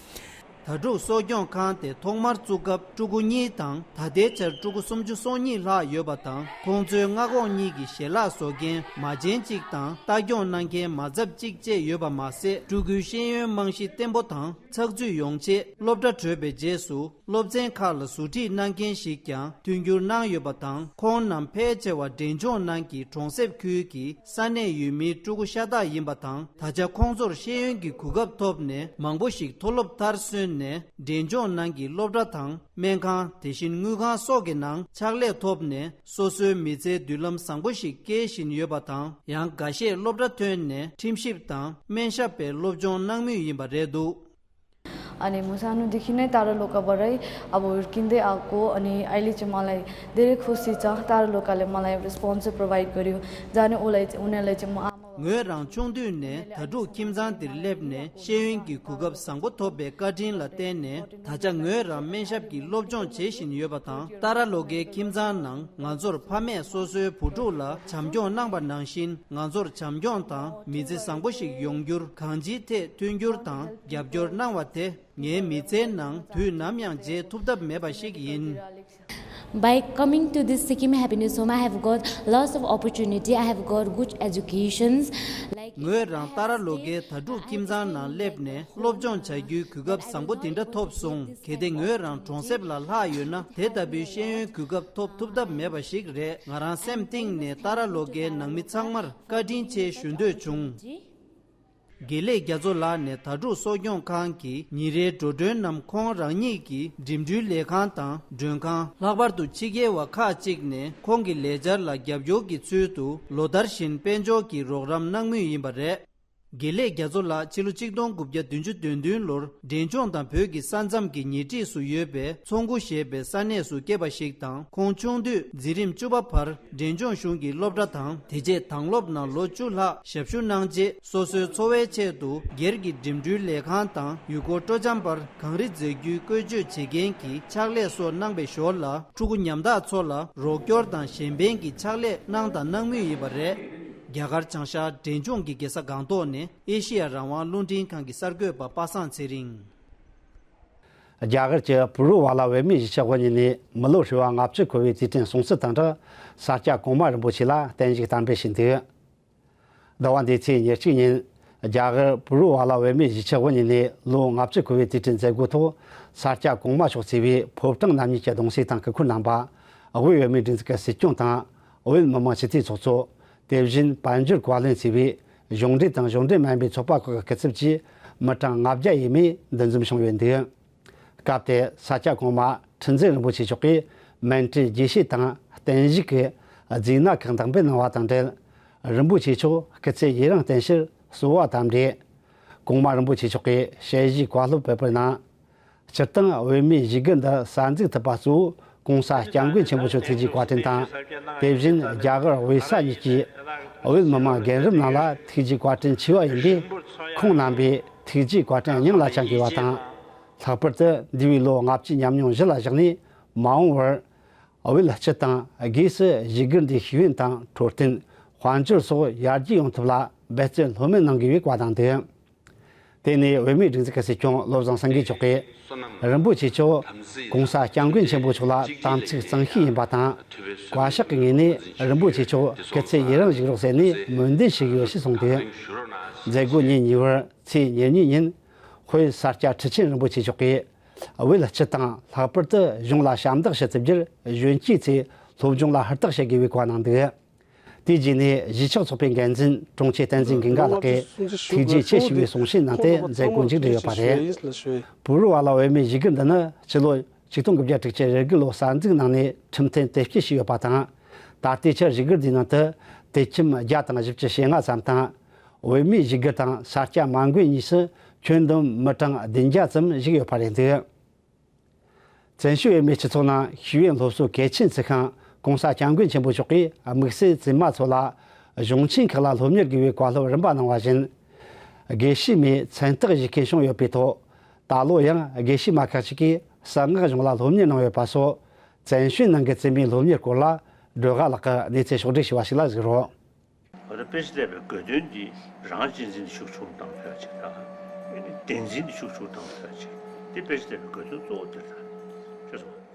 དྭ་ཕྲུག་གསོ་སྐྱོང་ཁང་དེ་ཐོག་མར་བཙུགས་སྐབས་ཕྲུ་གུ་གཉིས་དང་ད་ལྟའི་ཆར་ཕྲུ་གུ་སུམ་ཅུ་སོ་གཉིས་ལྷག་ཡོད་པ་དང་ཁོང་ཚོའི་མངའ་ཁོངས་གཉིས་ཀྱི་ཞལ་ལག་བཟོ་མཁན་མ་བྱན་གཅིག་དང་ལྟ་སྐྱོང་གནང་མཁན་མ་ཚབ་གཅིག་བཅས་ཡོད་པ་མ་ཟད་ཕྲུ་གུའི་ཤེས་ཡོན་རྨང་གཞི་བརྟན་པོ་དང་ཚགས་ཚུད་ཡོང་ཆེད་སློབ་གྲྭ་གྲོལ་བའི་རྗེས་སུ་སློབ་ཚན་ཁག་ལ་ཟུར་ཁྲིད་གནང་མཁན་ཞིག་ཀྱང་མཐུན་འགྱུར་གནང་ཡོད་པ་དང་ཁོང་རྣམས་ཕལ་ཆེ་བ་འབྲས་ལྗོངས་ནང་གི་གྲོང་གསེབ་ཁུལ་གྱི་ས་གནས་ཡུལ་མིའི་ཕྲུ་གུ་ཤ་སྟག་ཡིན་པ་དང་ད་ཆ་ཁོང་ཚོར་ཤེས་ཡོན་གྱི་གོ་སྐབས་ཐོབ་ནས་མང་པོ་ཞིག་མཐོ་སློབ་མཐར་སོན་ནས་འབྲས་ལྗོངས་ནང་གི་སློབ་གྲྭ་དང་སྨན་ཁང་དེ་བཞིན་དངུལ་ཁང་སོགས་ཀྱི་ནང་ཕྱག་ལས་ཐོབ་ནས་སོ་སོའི་མི་ཚེའི་མདུན་ལམ་བཟང་པོ་ཞིག་སྐྱེལ་བཞིན་ཡོད་པ་དང་ཡང་འགའ་ཤས་སློབ་གྲྭ་ཐོན་ནས་ཁྲིམས་ཞིབ་དང་སྨན་ཞབས་པའི་སློབ་སྦྱོང་གནང་མུས་ཡིན་པ་རེད་འདུག། अनि म सानोदेखि नै टाढा लोकाबाटै अब हुर्किँदै आएको, अनि अहिले चाहिँ मलाई धेरै खुसी छ टाढा लोकाले मलाई एउटा स्पोन्सर प्रोभाइड गर्यो, जाने उसलाई चाहिँ, उनीहरूलाई चाहिँ म आमा ངོས་རང་ཆུང་དུས་ནས་དྭ་ཕྲུག་ཁྱིམ་ཚང་འདིར་སླེབས་ནས་ཤེས་ཡོན་གྱི་གོ་སྐབས་བཟང་པོ་ཐོབ་པའི་བཀའ་དྲིན་ལ་བརྟེན་ནས་ད་ཆ་ངོས་རང་སྨན་ཞབས་ཀྱི་སློབ་སྦྱོང་བྱེད་བཞིན་ཡོད་པ་དང་ཏཱ་ར་ལོ་ཀའི་ཁྱིམ་ཚང་ནང་ང་ཚོར་ཕ་མས་སོ་སོའི་བུ་ཕྲུག་ལ་བྱམས་སྐྱོང་གནང་པ་ནང་བཞིན་ང་ཚོར་བྱམས་སྐྱོང་དང་མི་ཚེ་བཟང་པོ་ཞིག་ཡོང་རྒྱུར་གང་ཅིའི་ཐད་མཐུན་འགྱུར་དང་རྒྱབ་སྐྱོར་གནང་བ་དེ་ངའི་མི་ཚེའི་ནང་དུས་ནམ་ཡང་བརྗེད་ཐུབ་ཐབས་མེད་པ་ཞིག་ཡིན། By coming to this Sikkim Happiness Home, I have got lots of opportunity. I have got good educations. Like ངོས་རང་ཏཱ་ར་ལོ་ཀའི་དྭ་ཕྲུག་ཁྱིམ་ཚང་ནང་སླེབས་ནས་སློབ་སྦྱོང་བྱ་རྒྱུའི་གོ་སྐབས་བཟང་པོ་དེ་འདྲ་ཐོབ་སོང་། གལ་ཏེ་ངོས་རང་གྲོང་གསེབ་ལ་ལྷག་ཡོད་ན་དེ་ལྟ་བུའི་ཤེས་ཡོན་གོ་སྐབས་ཐོབ་ཐུབ་ཐབས་མེད་པ་ཞིག་རེད། ང་རང་སེམས་གཏིང་ནས་ཏཱ་ར་ལོ་ཀའི་ནང་མི་ཚང་མར་བཀའ་དྲིན་ཆེ་ཞུ་འདོད་བྱུང་། དགེ་ལེགས་རྒྱ་མཚོ་ལགས་ནས་དྭ་ཕྲུག་གསོ་སྐྱོང་ཁང་གི་ཉིན་རེའི་འགྲོ་གྲོན་རྣམས་ཁོང་རང་ཉིད་ཀྱི་འགྲིམ་འགྲུལ་ལས་ཁང་དང་མགྲོན་ཁང་། ལྷག་པར་དུ་ཕྱི་རྒྱལ་བ་ཁག་ཅིག་ནས་ཁོང་གི་ལས་འཆར་ལ་རྒྱབ་སྐྱོར་གྱི་ཚུལ་དུ་ལོ་ལྟར་བཞིན་དཔལ་འབྱོར་གྱི་རོགས་རམ་གནང་མུས་ཡིན་པ་རེད། དགེ་ལེགས་རྒྱ་མཚོ་ལགས་ཕྱི་ལོ་ཆིག་སྟོང་དགུ་བརྒྱ་བདུན་ཅུ་དོན་བདུན་ལོར་འབྲས་ལྗོངས་དང་བོད་ཀྱི་ས་མཚམས་ཀྱི་ཉེ་འཁྲིས་སུ་ཡོད་པའི་མཚོ་མགོ་ཞེས་པའི་ས་གནས་སུ་སྐྱེས་པ་ཞིག་དང་ཁོང་ཆུང་དུས་འཛིན་རིམ་བཅུ་པ་བར་འབྲས་ལྗོངས་གཞུང་གི་སློབ་གྲྭ་དང་དེ་རྗེས་དྭང་སློབ་ནང་ལོ་བཅུ་ལྷག་ཞབས་ཞུ་གནང་རྗེས་སོ་སོའི་འཚོ་བའི་ཆེད་དུ་སྒེར་གྱི་འགྲིམ་འགྲུལ་ལས་ཁང་དང་ཡུལ་སྐོར་སྤྲོ་འཆམ་པར་གངས་རི་འཛེག་རྒྱུའི་བཀོལ་སྤྱོད་བྱེད་མཁན་གྱི་ཕྱག་ལས་སོགས་གནང་པའི་ཞོར་ལ་ཕྲུ་གུ་ཉམ་ཐག་ཚོ་ལ་རོགས་སྐྱོར་དང་གཞན་ཕན་གྱི་ཕྱག་ལས་གནང་དང་གནང་མུས་ཡིན་པ་རེད། རྒྱ་གར་བྱང་ཤར་འབྲས་ལྗོངས་ཀྱི་རྒྱལ་ས་སྒང་ཏོག་ནས་ཨེ་ཤེ་ཡ་རང་དབང་རླུང་འཕྲིན་ཁང་གི་གསར་འགོད་པ་པ་སངས་ཚེ་རིང་། རྒྱ་གར་གྱི་པུ་རུ་ཝ་ལ་བོད་མིའི་གཞིས་ཆགས་དབུ་བརྙེས་ནས་མི་ལོ་ཧྲིལ་བ་ལྔ་བཅུ་འཁོར་བའི་དུས་དྲན་སྲུང་བརྩི་དང་སྦྲགས་ས་སྐྱ་གོང་མ་རིན་པོ་ཆེ་ལ་བརྟན་བཞུགས་དམ་འབུལ་ཞུས་འདུག། ཟླ་བ་འདིའི་ཚེས་ཉེར་གཅིག་ཉིན་རྒྱ་གར་པུ་རུ་ཝ་ལ་བོད་མིའི་གཞིས་ཆགས་དབུ་བརྙེས་ནས་ལོ་ལྔ་བཅུ་འཁོར་བའི་དུས་དྲན་མཛད་སྒོའི་ཐོག་ས་སྐྱ་གོང་མ་མཆོག་གཙོས་པའི་ཕོ་བྲང་རྣམ་གཉིས་ཀྱི་གདུང་སྲས་དང་སྐུ་འཁོར་རྣམ་པ། དབུས་བོད་མིའི་སྒྲིག་འཛུགས་ཀྱི་སྲིད་སྐྱོང་དང་། བོད་མི་མང་སྤྱི་འཐུས་ཚོགས་གཙོ། དེ་བཞིན་དཔལ་འབྱོར་བཀའ་བློན་ཚུད་པའི་གཞུང་འབྲེལ་དང་གཞུང་འབྲེལ་མིན་པའི་ཚོགས་པ་ཁག་གི་སྐུ་ཚབ་བཅས་མི་གྲངས་ལྔ་བརྒྱ་ཡས་མས་འདུ་འཛོམས་བྱུང་ཡོད་འདུག། སྐབས་དེར་ས་སྐྱ་གོང་མ་ཁྲི་འཛིན་རིན་པོ་ཆེ་མཆོག་གིས་མཎྜལ་རྒྱས་བཤད་དང་བརྟན་བཞུགས་ཀྱི་རྫས་སྣ་ཁག་འདེགས་འབུལ་གནང་བ་དང་འབྲེལ། རིན་པོ་ཆེ་མཆོག་སྐུ་ཚེ་ཡུན་རིང་བརྟན་ཕྱིར་གསོལ་བ་དམ་བསྒྲགས། གོང་མ་རིན་པོ་ཆེ་མཆོག་གིས་ཞལ་བཞུགས་བཀའ་སློབ་ཕེབས་པར་གནང་། སྤྱིར་བཏང་བོད་མིའི་གཞིས་ཀ་འདི་གསར་འཛུགས་ཐུབ་པ་གཙོ་བོ་༸གོང་ས་༸སྐྱབས་མགོན་ཆེན་པོ་མཆོག་ཐུགས་རྗེའི་བཀའ་དྲིན་དང་། དེ་བཞིན་རྒྱ་གར་དབུས་ས་གཉིས་ཀྱི་བོད་མི་མང་རྒན་རབས་རྣམས་ལ་ཐུགས་རྗེའི་བཀའ་དྲིན་ཆེ་བ་ཡིན་པས། ཁོང་རྣམ་པའི་ཐུགས་རྗེའི་བཀའ་དྲིན་སྙིང་ལ་བཅངས་དགོས་པ་དང་། ལྷག་པར་དུ་འདས་པའི་ལོ་ལྔ་བཅུའི་ཉམས་མྱོང་གཞི་ལ་བཞག་ནས་མ་འོངས་པར་བོད་སྤྱི་དང་སྒོས་སུ་གཞིས་ཀ་འདིའི་ཤེས་ཡོན་དང་འཕྲོད་བསྟེན་དཔལ་འབྱོར་སོགས་ཡར་རྒྱས་ཡོང་ཐབས་ལ་འབད་བརྩོན་ལྷོད་མེད་གནང་དགོས་པའི་བཀའ་གནང་འདུག། དེ་ནས་བོད་མིའི་སྒྲིག་འཛུགས་ཀྱི་སྲིད་སྐྱོང་བློ་བཟང་སེང་གེ་མཆོག་གིས་རིན་པོ་ཆེ་མཆོག་༸གོང་ས་༸སྐྱབས་མགོན་ཆེན་པོ་མཆོག་ལ་དམ་ཚིག་གཙང་ཤོས་ཡིན་པ་དང་། བཀའ་ཤག་གི་ངོས་ནས་རིན་པོ་ཆེ་མཆོག་སྐུ་ཚེ་ཡུན་རིང་བཞུགས་རོགས་ཟེར་ནས་སྨོན་འདུན་ཞུས་ཡོད་ཞེས་གསུངས་འདུག། མཛད་སྒོ་ཉིན་གཉིས་པར་ཚེས་ཉེར་གཉིས་ཉིན་དབུས་ས་སྐྱ་ཁྲི་ཆེན་རིན་པོ་ཆེ་མཆོག་གིས་བོད་སྤྱི་དང་ལྷག་པར་དུ་གཞུང་ལ་ཞབས་འདེགས་ཞུ་ཐུབ་རྒྱུར་གཞོན་སྐྱེས་ཚོས་སློབ་སྦྱོང་ལ་ཧུར་ཐག་བྱེད་དགོས་པའི་བཀའ་གནང་འདུག། དེའི་རྗེས་ནས་གཞིས་ཆགས་ཚོགས་པའི་འགན་འཛིན་དྲུང་ཆེ་བསྟན་འཛིན་དགུན་དགའ་ལགས་ཀྱིས་ཐུགས་རྗེ་ཆེ་ཞུ་བའི་གསུང་བཤད་གནང་སྟེ་མཛད་སྒོ་མཇུག་བསྒྲིལ་ཡོད་པ་རེད། པུ་རུ་ཝ་ལ་བོད་མིའི་གཞིས་ཀ་འདི་ནི་ཕྱི་ལོ་ཆིག་སྟོང་དགུ་བརྒྱ་དྲུག་ཅུ་རེ་དགུ་ལོར་གསར་འཛུགས་གནང་ནས་ཁྲིམས་མཐུན་དེབ་སྐྱེལ་བྱས་ཡོད་པ་དང་། ད་ལྟའི་ཆར་གཞིས་ཀ་འདིའི་ནང་དུ་དད་ཁྱིམ་བརྒྱ་དང་བཞི་བཅུ་ཞེ་ལྔ་ཙམ་དང་། བོད་མིའི་གཞིས་ཀ་དང་ས་སྐྱ་མ་དངུལ་གཉིས་སུ་ཁྱོན་བསྡོམས་མི་གྲངས་བདུན་བརྒྱ་ཙམ་བཞུགས་ཡོད་པ་རེད་འདུག། བཙན་བྱོལ་བོད་མིའི་སྤྱི་ཚོགས་ནང་ཤེས་ཡོན་སློབ་གསོ་གལ་ཆེན་བརྩི་མཁན་༸གོང་ས་༸སྐྱབས་མགོན་ཆེན་པོ་མཆོག་གིས་དམིགས་བསལ་བཙུན་མ་ཚོ་ལ་གཞུང་ཆེན་ཁག་ལ་སློབ་གཉེར་དགོས་པའི་བཀའ་སློབ་རིམ་པ་གནང་བ་བཞིན། དགེ་བཤེས་མའི་མཚན་རྟགས་བཞེས་མཁན་བྱུང་ཡོད་པའི་ཐོག་ད་ལོ་ཡང་དགེ་བཤེས་མ་ཁག་ཅིག་གིས་གསང་སྔགས་གཞུང་ལ་སློབ་གཉེར་གནང་ཡོད་པ་སོགས་བཙན་བྱོལ་ནང་གི་བཙུན་མའི་སློབ་གཉེར་སྐོར་ལ་སྒྲོལ་དཀར་ལགས་ཀྱིས་གནས་ཚུལ་ཕྱོགས་སྒྲིག་ཞུས་པ་ཞིག་ལ་གཟིགས་རོགས། འོ་ད་དཔེ་ཆ་ལྟ་བའི་དགོས་དོན་འདི་རང་གཅེས་འཛིན་འདི་ཤུགས་ཆུང་བཏང་ཕོད་ཅིག་དང་། ཨེ་ནི་བདེན་འཛིན་འདི་ཤུགས་ཆུང་བཏང་ཕོད་ཅིག་འདི་དཔེ་ཆ་ལྟ་བའི་དགོས་དོན་གཙོ་བོ་དེ་རེད་ད། ཤེས་སོང་།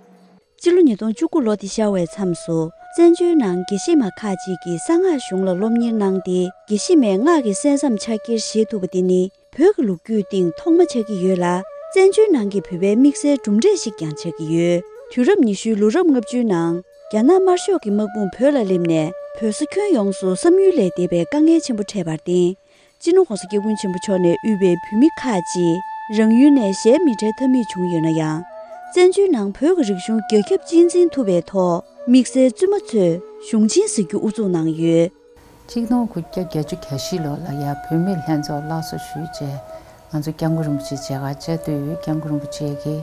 སྤྱི་ལོ་ཉིས་སྟོང་བཅུ་དགུ་ལོ་འདི་ཤར་བའི་མཚམས་སུ་བཙན་བྱོལ་ནང་དགེ་བཤེས་མ་ཁག་ཅིག་གིས་གསང་སྔགས་གཞུང་ལ་སློབ་གཉེར་གནང་སྟེ་དགེ་བཤེས་མའི་སྔགས་ཀྱི་གསན་བསམ་ཕྱག་འཁྱེར་བཞེས་ཐུབ་པ་འདི་ནི་བོད་ཀྱི་ལོ་རྒྱུས་སྟེང་ཐོག་མ་ཆགས་ཀྱི་ཡོད་ལ། བཙན་བྱོལ་ནང་གི་བོད་པའི་དམིགས་བསལ་གྲུབ་འབྲས་ཤིག་ཀྱང་ཆགས་ཀྱི་ཡོད། དུས་རབས་ཉི་ཤུའི་ལོ་རབས་ལྔ་བཅུའི་ནང་རྒྱ་ནག་དམར་ཤོག་གི་དམག་དཔུང་བོད་ལ་སླེབས་ནས་བོད་ས་ཁྱོན་ཡོངས་སུ་བསམ་ཡུལ་ལས་འདས་པའི་དཀའ་ངལ་ཆེན་པོ་འཕྲད་པར་བརྟེན། སྤྱི་ནོར་༸གོང་ས་སྐྱབས་མགོན་ཆེན་པོ་མཆོག་ནས་དབུས་པའི་བོད་མི་ཁག་ཅིག་རང་ཡུལ་ནས་ཞལ་མི་བྲལ་ཐབས་མེད་བྱུང་ཡོད་ན་ཡང་། བཙན་བྱོལ་ནང་བོད་ཀྱི་རིག་གཞུང་རྒྱ་ཁྱབ་གཅེས་འཛིན་ཐུབ་པའི་ཐོག་དམིགས་བསལ་བཙུན་མ་ཚོས་གཞུང་ཆེན་ཟེར་རྒྱུ་དབུ་འཛུགས་གནང་ཡོད། ཆིག་སྟོང་དགུ་བརྒྱ་བརྒྱད་ཅུ་གྱ་བཞི་ལོ་ལ་ཡ་བོད་མིའི་ལྷན་ཚོགས་སླར་གསོ་ཞུས་རྗེས། ང་ཚོ་སྐྱབས་མགོན་རིན་པོ་ཆེ་མཇལ་ཁ་བཅར་དུས་སྐྱབས་མགོན་རིན་པོ་ཆེ་གིས་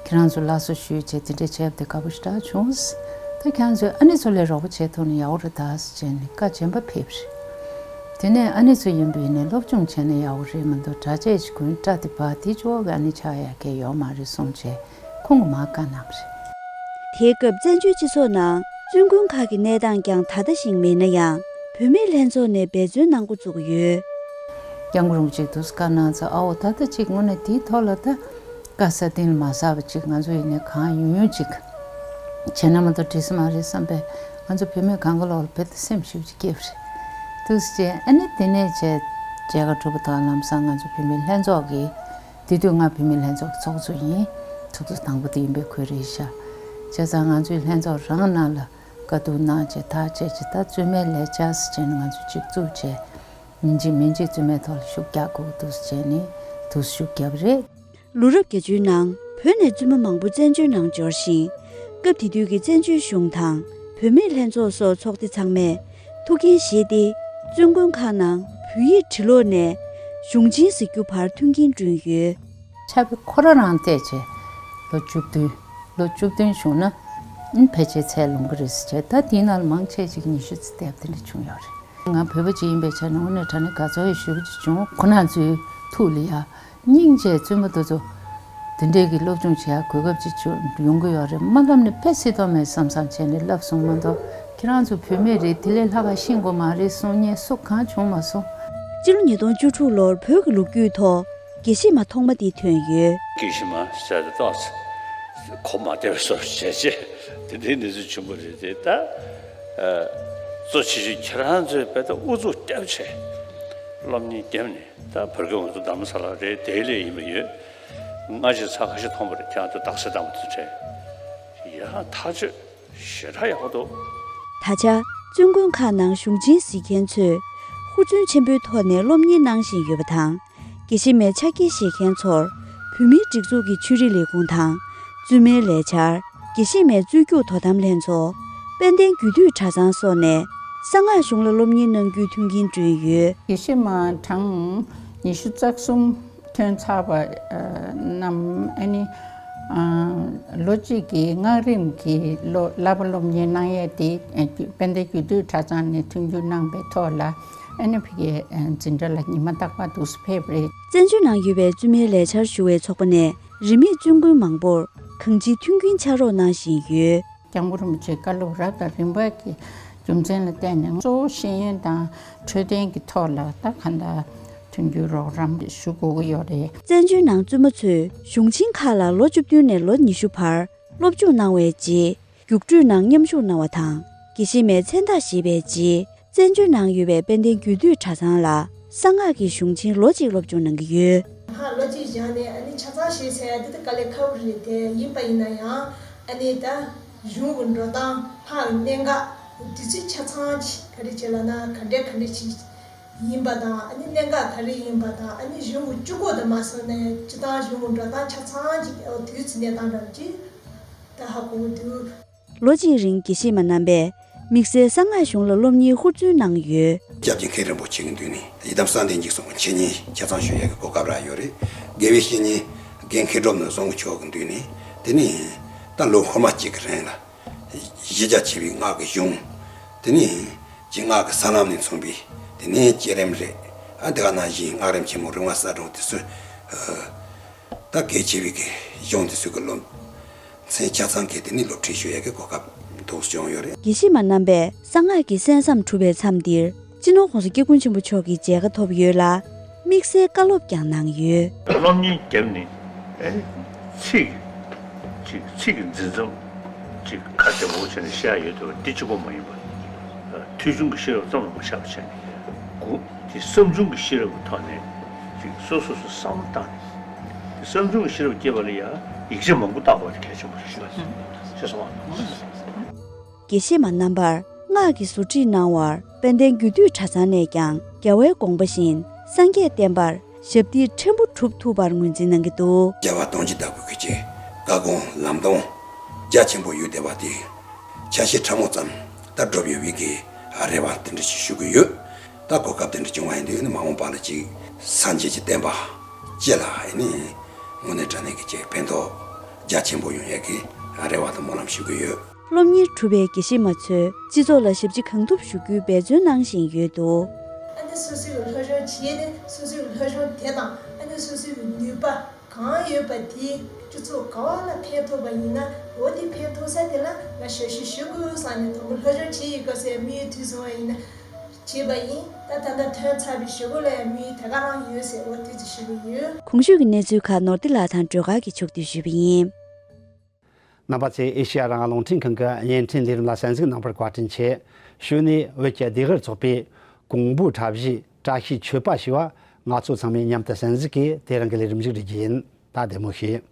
ཁྱེད་རང་ཚོ་སླར་གསོ་ཞུས་བྱས་དེ་འདྲས་བྱས་པ་དེ་དགའ་པོ་ཞེ་དྲག་བྱུང་། ད་ཁྱེད་རང་ཚོས་ཨ་ནེ་ཚོ་ལ་རོགས་པ་བྱས་ཐུབ་ན་ཡག་པོ་རེད་ད་ཟེར་བྱས་ནས་བཀའ་རྒྱ་ཆེན་པོ་ཕེབས་རེད། དེ་ནས་ཨ་ནེ་ཚོ་ཡིན་པ་ཡིན་ནའི་སློབ་སྦྱོང་བྱས་ན་ཡག་པོ་རེད་མ་གཏོགས་གྲྭ་ཆས་ཀྱི་གོན་སྐྲ་དེ་བ་དེ་ཅོག་གི་ཨ་ནེ་ཆགས་ཡག་གི་ཡོད་མ་རེད་གསུངས་བྱས་ཁོང་གིས་མར་བཀའ་གནང་བ་རེད། དེའི་སྐབས་བཙན་བྱོལ་སྤྱི་ཚོགས་ནང་བཙུན་དགོན་ཁག་གི་གནས་སྟངས་ཀྱང་ད་ལྟ་བཞིན་མེད་ན་ཡང་བུད་མེད་ལྷན་ཚོགས་ནས་འབད་བརྩོན་གནང་འགོ་བཙུགས་ཡོད། སྐྱབས་མགོན་རིན་པོ་ཆེས་དུས་སུ་བཀའ་གནང་ཚེ་ཨའོ་ད་ལྟ་ཅིག་དངོས་གནས་དེའི་ཐོག་ལ་ད་བཀའ་སྩལ་གཏིང་ལ་མ་ཟག་པ་ཅིག་ང་ཚོ་ཡིན་ནའི་གང་ཡོང་ཡོང་ཅིག་བྱས་ན་མ་གཏོགས་འགྲིག་ས་མ་རེད་བསམ་པས་ང་ཚོ་བུད་མེད་གང་ག་ལོག་ལ་དཔེ་ད་སེམས་ཞེ་པོ་ཅིག་སྐྱིད་པ་རེད། དུས་སུ་བྱས་ཨ་ནི་དེ་ནས་བྱས་མཇལ་ཁ་གྲུབ་པ་དང་ལམ་སང་ང་ཚོ་བུད་མེད་ལྷན་ཚོགས་ཀྱི་དེ་དུས་ང་བུད་མེད་ལྷན་ཚོགས་ཀྱི་ཚོགས་གཙོ་ཡིན། ཚོགས་གཙོ་དང་པོ་དེ་ཡིན་པའི་ཁུལ་རེད་ཤག་བྱས་ཙང་ང་ཚོའི་ལྷན་ཚོགས་རང་ནང་ལ་བཀའ་བསྡུར་གནང་བྱས་ཐག་བཅད་བྱས་ད་བཙུན་མའི་ལས་འཆར་ཟེར་བྱས་ནས་ང་ཚོ་གཅིག་བཙུགས་བྱས་ཉིན་གཅིག་མིན་གཅིག་བཙུན་མའི་ཐོག་ལ་ཤུགས་རྒྱག་དགོས་འདུག་ཟེར་བྱས་ནས་དུས་ཤུགས་བརྒྱབ་པ་རེད། ལོ་རབས་བརྒྱད་ཅུའི་ནང་བོད་ནས་བཙུན་མ་མང་པོ་བཙན་བྱོལ་ནང་འབྱོར་ཞིང་། སྐབས་དེ་དུས་ཀྱི་བཙན་བྱོལ་གཞུང་དང་བུད་མེད་ལྷན་ཚོགས་སོགས་ཚོགས་སྡེ་ཚང་མས་ཐུགས་འགན་བཞེས་ཏེ་བཙུན་དགོན་ཁག་ནང་བོད་ཡིག་འབྲི་ཀློག་ནས་གཞུང་ཆེན་གཟིགས་རྒྱུ་བར་མཐུན་རྐྱེན་བསྐྲུན་ཡོད། ཕྱག་དཔེ་ཁོ་རང་རང་བལྟས་བྱས་ལོ་བཅུ་བདུན། ལོ་བཅུ་བདུན་བྱུང་ན་ཨིན་ཕལ་ཆེར་ཚད་ལོངས་ཀྱི་རེད་ཟེར་བྱས་ད་དེའི་ནང་ལ་མང་ཆེ་ཅིག་ཉི་ཤུ་ཙམ་བསྡད་པ་དེ་འདྲ་བྱུང་ཡོད་རེད། ང་བོད་པ་ཅིག་ཡིན་པའི་ཆ་ནས་དངོས་གནས་དྲང་གནས་དགའ་ཚོར་ཞེ་པོ་ཅིག་བྱུང་། ཁོ་རང་ཚོའི་ཐུགས་ལ་ཡ་སྙིང་རྗེ་བཙུན་མ་དེ་ཚོ་དེ་འདྲས་ཀྱི་སློབ་སྦྱོང་བྱེད་ཡ་གོ་སྐབས་ཅིག་བྱུང་ཡོང་གི་ཡོད་རེད་མ་ལབ་ནས་དཔེ་སྲིད་དོན་མེད་བསམ་བསམ་བྱས་ནས་ལབ་སོང་མ་གཏོགས་ཁྱེད་རང་ཚོ་བུད་མེད་རེད་དེ་ལས་ལྷག་ག་ཤེས་དགོས་མ་རེད་གསུང་མཁན་སུ་གང་བྱུང་མ་སོང་། སྤྱི་ལོ་ཉིས་སྟོང་བཅུ་དྲུག་ལོར་བོད་ཀྱི་ལོ་རྒྱུས་ཐོག་དགེ་བཤེས་མ་ཐོག་མ་དེ་ཐོན་ཡོད། དགེ་བཤེས་མ་ཟེར་ཏེ་ཏོག་ཙམ་གོ་མ་བདེ་བའི་བཟོ་བྱས་བྱས་དེ་འདྲའི་གནས་ཚུལ་བྱུང་བ་རེད་དེ་ད། གཙོ་ཆེ་ཤོས་ཁྱེད་རང་ཚོས་དཔེ་ད་ཨུ་ཚུགས་བརྒྱབ་བྱས་སློབ་གཉེར་བརྒྱབ་ནས་ད་བར་སྐབས་ང་ཚོ་རྡ་རམ་ས་ལ་རེད་དེ་ལས་ཡིན་པ་ཡོད། སྔ་ཕྱི་ཚ་ཁ་ཤས་མཐོང་བ་རེད་ཁྱེད་རང་ཚོ་རྡ་ས་དང་པོ་དེ་འདྲས་ཡང་ཐག་ཆོད། ཞེ་དྲག་ཡག་པོ་འདུག་ད་ཆ་བཙུན་དགོན་ཁག་ནང་གཞུང་ཆེན་གཟིགས་མཁན་ཚོས་ཧུར་བརྩོན་ཆེན་པོའི་ཐོག་ནས་སློབ་གཉེར་གནང་བཞིན་ཡོད་པ་དང་། དགེ་བཤེས་མའི་ཕྱག་འཁྱེར་བཞེས་མཁན་ཚོར་བོད་མིའི་སྒྲིག་འཛུགས་ཀྱི་ཆོས་རིག་ལས་ཁུངས་དང་། བཙུན་མའི་ལས་འཆར། དགེ་བཤེས་མའི་རྩོད་རྒྱུགས་དོ་དམ་ལྷན་ཚོགས། དཔལ་ལྡན་རྒྱུད་སྟོད་གྲྭ་ཚང་སོགས་ནས་གསང་སྔགས་གཞུང་ལ་སློབ་གཉེར་གནང་རྒྱུའི་མཐུན་རྐྱེན་བསྐྲུན་ཡོད། དགེ་བཤེས་མ་གྲངས་ཉི་ཤུ་རྩ་གསུམ། ཐོན་ཚར་བ་རྣམས་ཨ་ནི་ལོ་གཅིག་གི་སྔགས་རིམ་གྱི་སློབ་བསླབ་པ་སློབ་གཉེར་གནང་ཡས་དེ་དཔལ་ལྡན་རྒྱུད་སྟོད་གྲྭ་ཚང་ནས་མཐུན་འགྱུར་གནང་པའི་ཐོག་ལ་ཨ་ནི་ཕ་གིའི་འཛིན་གྲྭ་ལ་ཉི་མ་རྟག་པར་འདུག་སེ་ཕེབས་རེད། བཙན་བྱོལ་ནང་ཡོད་པའི་བཙུན་མའི་ལས་འཆར་ཞུ་བའི་ཚོགས་པ་ནས་རིས་མེད་བཙུན་དགོན་མང་པོར་གང་ཅིའི་མཐུན་རྐྱེན་ཕྱག་རོགས་གནང་བཞིན་ཡོད། སྐྱབས་མགོན་རིན་པོ་ཆེའི་བཀའ་སློབ་རབ་དང་རིམ་པ་གི་རྒྱུ་མཚན་ལ་བརྟེན་ནས་གཙོ་བོ་ཤེས་ཡོན་དང་འཕྲོད་བསྟེན་གྱི་ཐོག་ལ་ད་གང་ལྟར་མཐུན་འགྱུར་རོགས་རམ་ཞུ་དགོས་ཀྱི་ཡོད་རེད། བཙན་བྱོལ་ནང་བཙུན་མ་ཚོས་གཞུང་ཆེན་ཁག་ལ་ལོ་བཅུ་བདུན་ནས་ལོ་ཉི་ཤུ་བར་སློབ་སྦྱོང་གནང་བའི་རྗེས་རྒྱུགས་སྤྲོད་ནང་མཉམ་ཞུགས་གནང་བ་དང་། དགེ་བཤེས་མའི་མཚན་རྟགས་བཞེས་པའི་རྗེས་བཙན་བྱོལ་ནང་ཡོད་པའི་དཔལ་ལྡན་རྒྱུད་སྟོད་གྲྭ་ཚང་ལ་གསང་སྔགས་ཀྱི་གཞུང་ཆེན་ལོ་གཅིག་སློབ་སྦྱོང་གནང་གི་ཡོད། ཧ་ལོ་གཅིག་བཞག་ནས་ཨ་ནི་ཆ་ཚང་བཞེས་ཟེར་ཡ་འདི་ད་དཀའ་ལས་ཁག་པོ་རེད་དེ། ཡིན་པ་ཡིན་ན་ཡང་ཨ་ནི་ད་གཞུང་གི་འགྲོ་སྟངས་ཧ་གནད་འགག་དུས་ཚོད་ཆ་ཚང་ཅིག་ག་རེ་བྱེད་ལབ་ན་ག་འདྲས་ག་འདྲས་ཅིག་ཡིན་པ་དང་ཨ་ནི་གནད་འགག་ག་རེ་ཡིན་པ་དང་ཨ་ནི་གཞུང་གི་བཅུ་གོ་དུ་མ་སོང་ནས་སྤྱི་བཏང་གཞུང་གི་འགྲོ་སྟངས་ཆ་ཚང་ཅིག་ཨོ་དུས་ཚོད་གནས་སྟངས་འདྲ་ཅིག་ད་ཧ་གོ་གི་འདུག་ལོ་གཅིག་རིང་དགེ་བཤེས་མ་རྣམ་པས་དམིགས་བསལ་གསང་སྔགས་གཞུང་ལ་སློབ་གཉེར་ཧུར་བརྩོན་གནང་ཡོད། སྐྱབས་རྗེ་མཁན་རིན་པོ་ཆེ་གི་མདུན་ནས་ཡི་དམ་གསང་བདེ་འཇིགས་གསུམ་གྱི་འཆད་ཉན་ཆ་ཚང་ཞུ་ཡས་ཀྱི་གོ་སྐབས་རག་ཡོད་རེད། དགེ་བའི་བཤེས་གཉེན་རྒན་མཁས་གྲུབ་ནོར་བཟང་མཆོག་གི་མདུན་ནས་དེ་ནས་ད་ལོ་འཁོར་མ་གཅིག་གི་རིང་ལ་གཞི་རྒྱ་ཆེ་བའི་སྔགས་ཀྱི་གཞུང་། དེ་ནས་སྤྱིར་སྔགས་ཀྱི་ས་ལམ་ནས་མཚོན་པའི་དེ་ནས་བསྐྱེད་རིམ་རེད། ཨ་དེ་ག་ནང་བཞིན་སྔགས་རིམ་ཆེན་མོ་རིམ་ལྔ་གསལ་སྒྲོན་དེ་ཚོ། ད་གལ་ཆེ་བའི་གི་གཞུང་དེ་ཚོའི་གི་སློབ་ཚན་ཆ་ཚང་གི་དེ་ནི་སློབ་ཁྲིད་ཞུ་ཡ་གི་གོ་སྐབས་འདུག་བྱུང་ཡོད་རེད། དགེ་བཤེས་མ་རྣམ་པས་གསང་སྔགས་ཀྱི་གསན་བསམ་གྲུབ་པའི་མཚམས་འདིར་སྤྱི་ནོར་༸གོང་ས་སྐྱབས་མགོན་ཆེན་པོ་མཆོག་གི་མཇལ་ཁ་ཐོབ་ཡོད་ལ། དམིགས་བསལ་བཀའ་སློབ་ཀྱང་གནང་ཡོད། སློབ་གཉེར་བརྒྱབ་ནས་ཨ་ནི་ཚིག་ཅིག་ཚིག་གི་འཛིན་མཚམས་ཅིག་ཁ་གཏད་པོ་བྱས་ནས་བཤད་ཡ་ཡོད་དེ་བ་འདི་གཅིག་པོ་མ་ཡིན་པར་ཐོས་བྱུང་གི་ཤེས་རབ་ཙམ་ལ་མ་ཆགས་པ་བྱས་ནས་དགུ་དེ་བསམ་བྱུང་གི་ཤེས་རབ་ཀྱི་ཐོག་ནས་ཅིག་སོ་སོ་སོ་བསམ་བློ་བཏང་ནས་དེ་བསམ་བྱུང་གི་ཤེས་རབ་སྐྱེས་པ་ལ་ཡང་ཡིག་ཆ་མང་པོ་བལྟ་དགོས་དེ་གལ་ཆེན་པོ་རེད་ཤེས་སོང་བ། དགེ་བཤེས་མ་རྣམ་པར་སྔགས་ཀྱི་ཟུར་ཁྲིད་གནང་བར་དཔལ་ལྡན་རྒྱུད་སྟོད་གྲྭ་ཚང་ནས་ཀྱང་རྒྱལ་བའི་དགོངས་པ་བཞིན་སངས་རྒྱས་བསྟན་པར་ཞབས་འདེགས་ཕྲན་བུ་གྲུབ་ཐུབ་པར་ངོས་འཛིན་གནང་གི་འདུག་རྒྱལ་བ་དོན་གྱི་བདག་པོའི་གི་ཆེད་བཀའ་དགོངས་ལམ་སྟོན་རྒྱ་ཆེན་པོ་ཡོད་བསྡད་པ་དེ་ཆ་ཤས་ཕྲ་མོ་ཙམ་ད་སྒྲུབ་ཡོད་པའི་གི་རེ་བ་དེ་འདྲ་ཞིག་ཞུ་གི་ཡོད། ད་གོ་སྐབས་དེ་འདྲ་བྱུང་བ་ཡིན་དུས་ནི་མ་འོངས་པ་ལ་ཅིག་སངས་རྒྱས་ཀྱི་བསྟན་པ་སྤྱི་ལ་ཨེ་ནི་དངོས་གནས་དྲང་གནས་ཀྱི་ཅིག་ཕན་ཐོགས་རྒྱ་ཆེན་པོ་ཡོང་ཡས་ཀྱི་རེ་བ་དང་སྨོན་ལམ་ཞུ་གི་ཡོད། སློབ་གཉེར་གྲུབ་པའི་དགེ་བཤེས་མ་ཚོས་སྤྱི་ཚོགས་ལ་ཞབས་ཕྱི་གང་ཐུབ་ཞུ་རྒྱུའི་འབད་བརྩོན་གནང་བཞིན་ཡོད་འདུག་ཨ་ནི་སོ་སོའི་སློབ་སྦྱོང་བྱས་ནས་སོ་སོའི་སློབ་སྦྱོང་དེ་དང་ཨ་ནི་སོ་སོའི་ནུས་པ་གང་ཡོད་པ་དེ་སྤྱི་ཚོགས་ག་བ་ལ་ཕན་ཐོགས་པ་ཡིན་ན་འོ་དེ་ཕན་ཐོགས་ས་དེ་ལ་ང་ཞབས་ཕྱི་ཞུ་དགོས་བསམ་ནས་དང་པོ་སློབ་སྦྱོང་བྱེད་ཡི་ག་སའི་དམིགས་ཡུལ་དུས་སོང་བ་ཡིན་ན་བྱས་པ་ཡིན། ད་ད་ལྟ་ཐོན་ཚར་བའི་ཞུ་སྒོ་ལ་ཡང་དམིགས་ཡུལ་དེ་ག་རང་ཡོད་ཟེར་འོ་དེ་ཚོ་ཞུ་གི་ཡོད། གོང་ཞུས་ཀྱི་གནས་ཚུལ་ཁག་ནོར་བདེ་ལགས་དང་སྒྲོལ་དཀར་གྱིས་ཕྱོགས་བསྡུས་ཞུས་པ་ཡིན། རྣམ་པ་ཚོས་ཨེ་ཤེ་ཡ་རང་དབང་རླུང་འཕྲིན་ཁང་གི་བརྙན་འཕྲིན་ལས་རིམ་ལ་གསན་གཟིགས་གནང་བར་བཀའ་དྲིན་ཆེ། གཞུག་ནས་བོད་ཀྱི་སྡེ་དབར་ཚོགས་པའི་ཀོང་པོའི་གྲྭ་བཞིའི་བཀྲ་ཤིས་མཆོད་པ་ཞེས་པ་ང་ཚོ་ཚང་མས་མཉམ་དུ་གསན་གཟིགས་ཀྱིས་དེ་རིང་གི་ལས་རིམ་མཇུག་སྒྲིལ་རྒྱུ་ཡིན། ད་བདེ་མོ་བྱོས།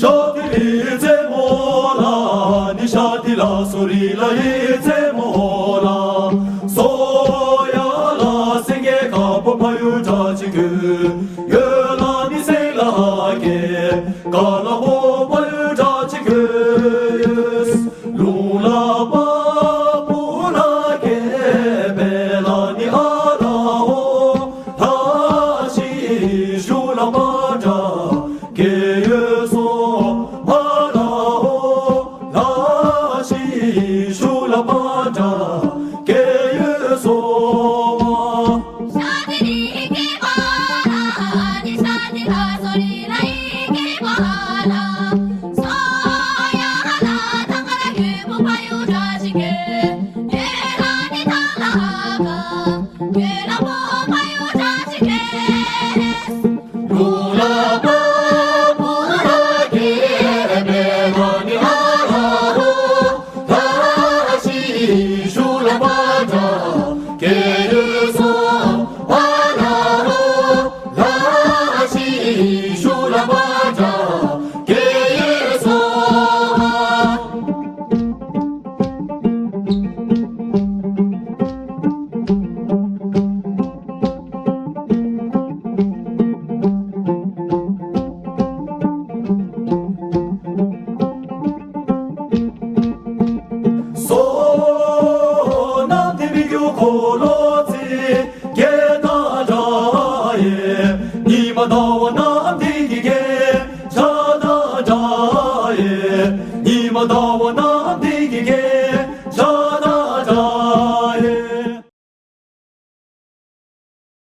ཤཱ་ཏི་རི་རྩེ་མོ་ལ་ནི་ཤཱ་ཏི་ལ་སོ་རི་ལ་ཡི་རྩེ་མོ་ལ་སོ་ཡ་ལ་སེང་གེ་དཀར་པོ་ཕ་ཡུལ་གྲགས་ཅན་གྱི་ཡོད་ལ་ནི་སེང་ལ་ཀེ་ཀ་ལ་བོ་ཕ་ཡུལ་གྲགས་ཅན་གྱི་ལུང་ལ་པ་པུ་ལ་ཀེ་པེ་ལ་ནི་ཨ་ལ་ཧོ་ལ་ཤི་ཤུ་ལ་པ་ཏྲ་ཀེ་ཡོད་སོ་ཨ་ལ་ཧོ་ལ་ཤི་ཤུ་ལ་པ་ཏྲ།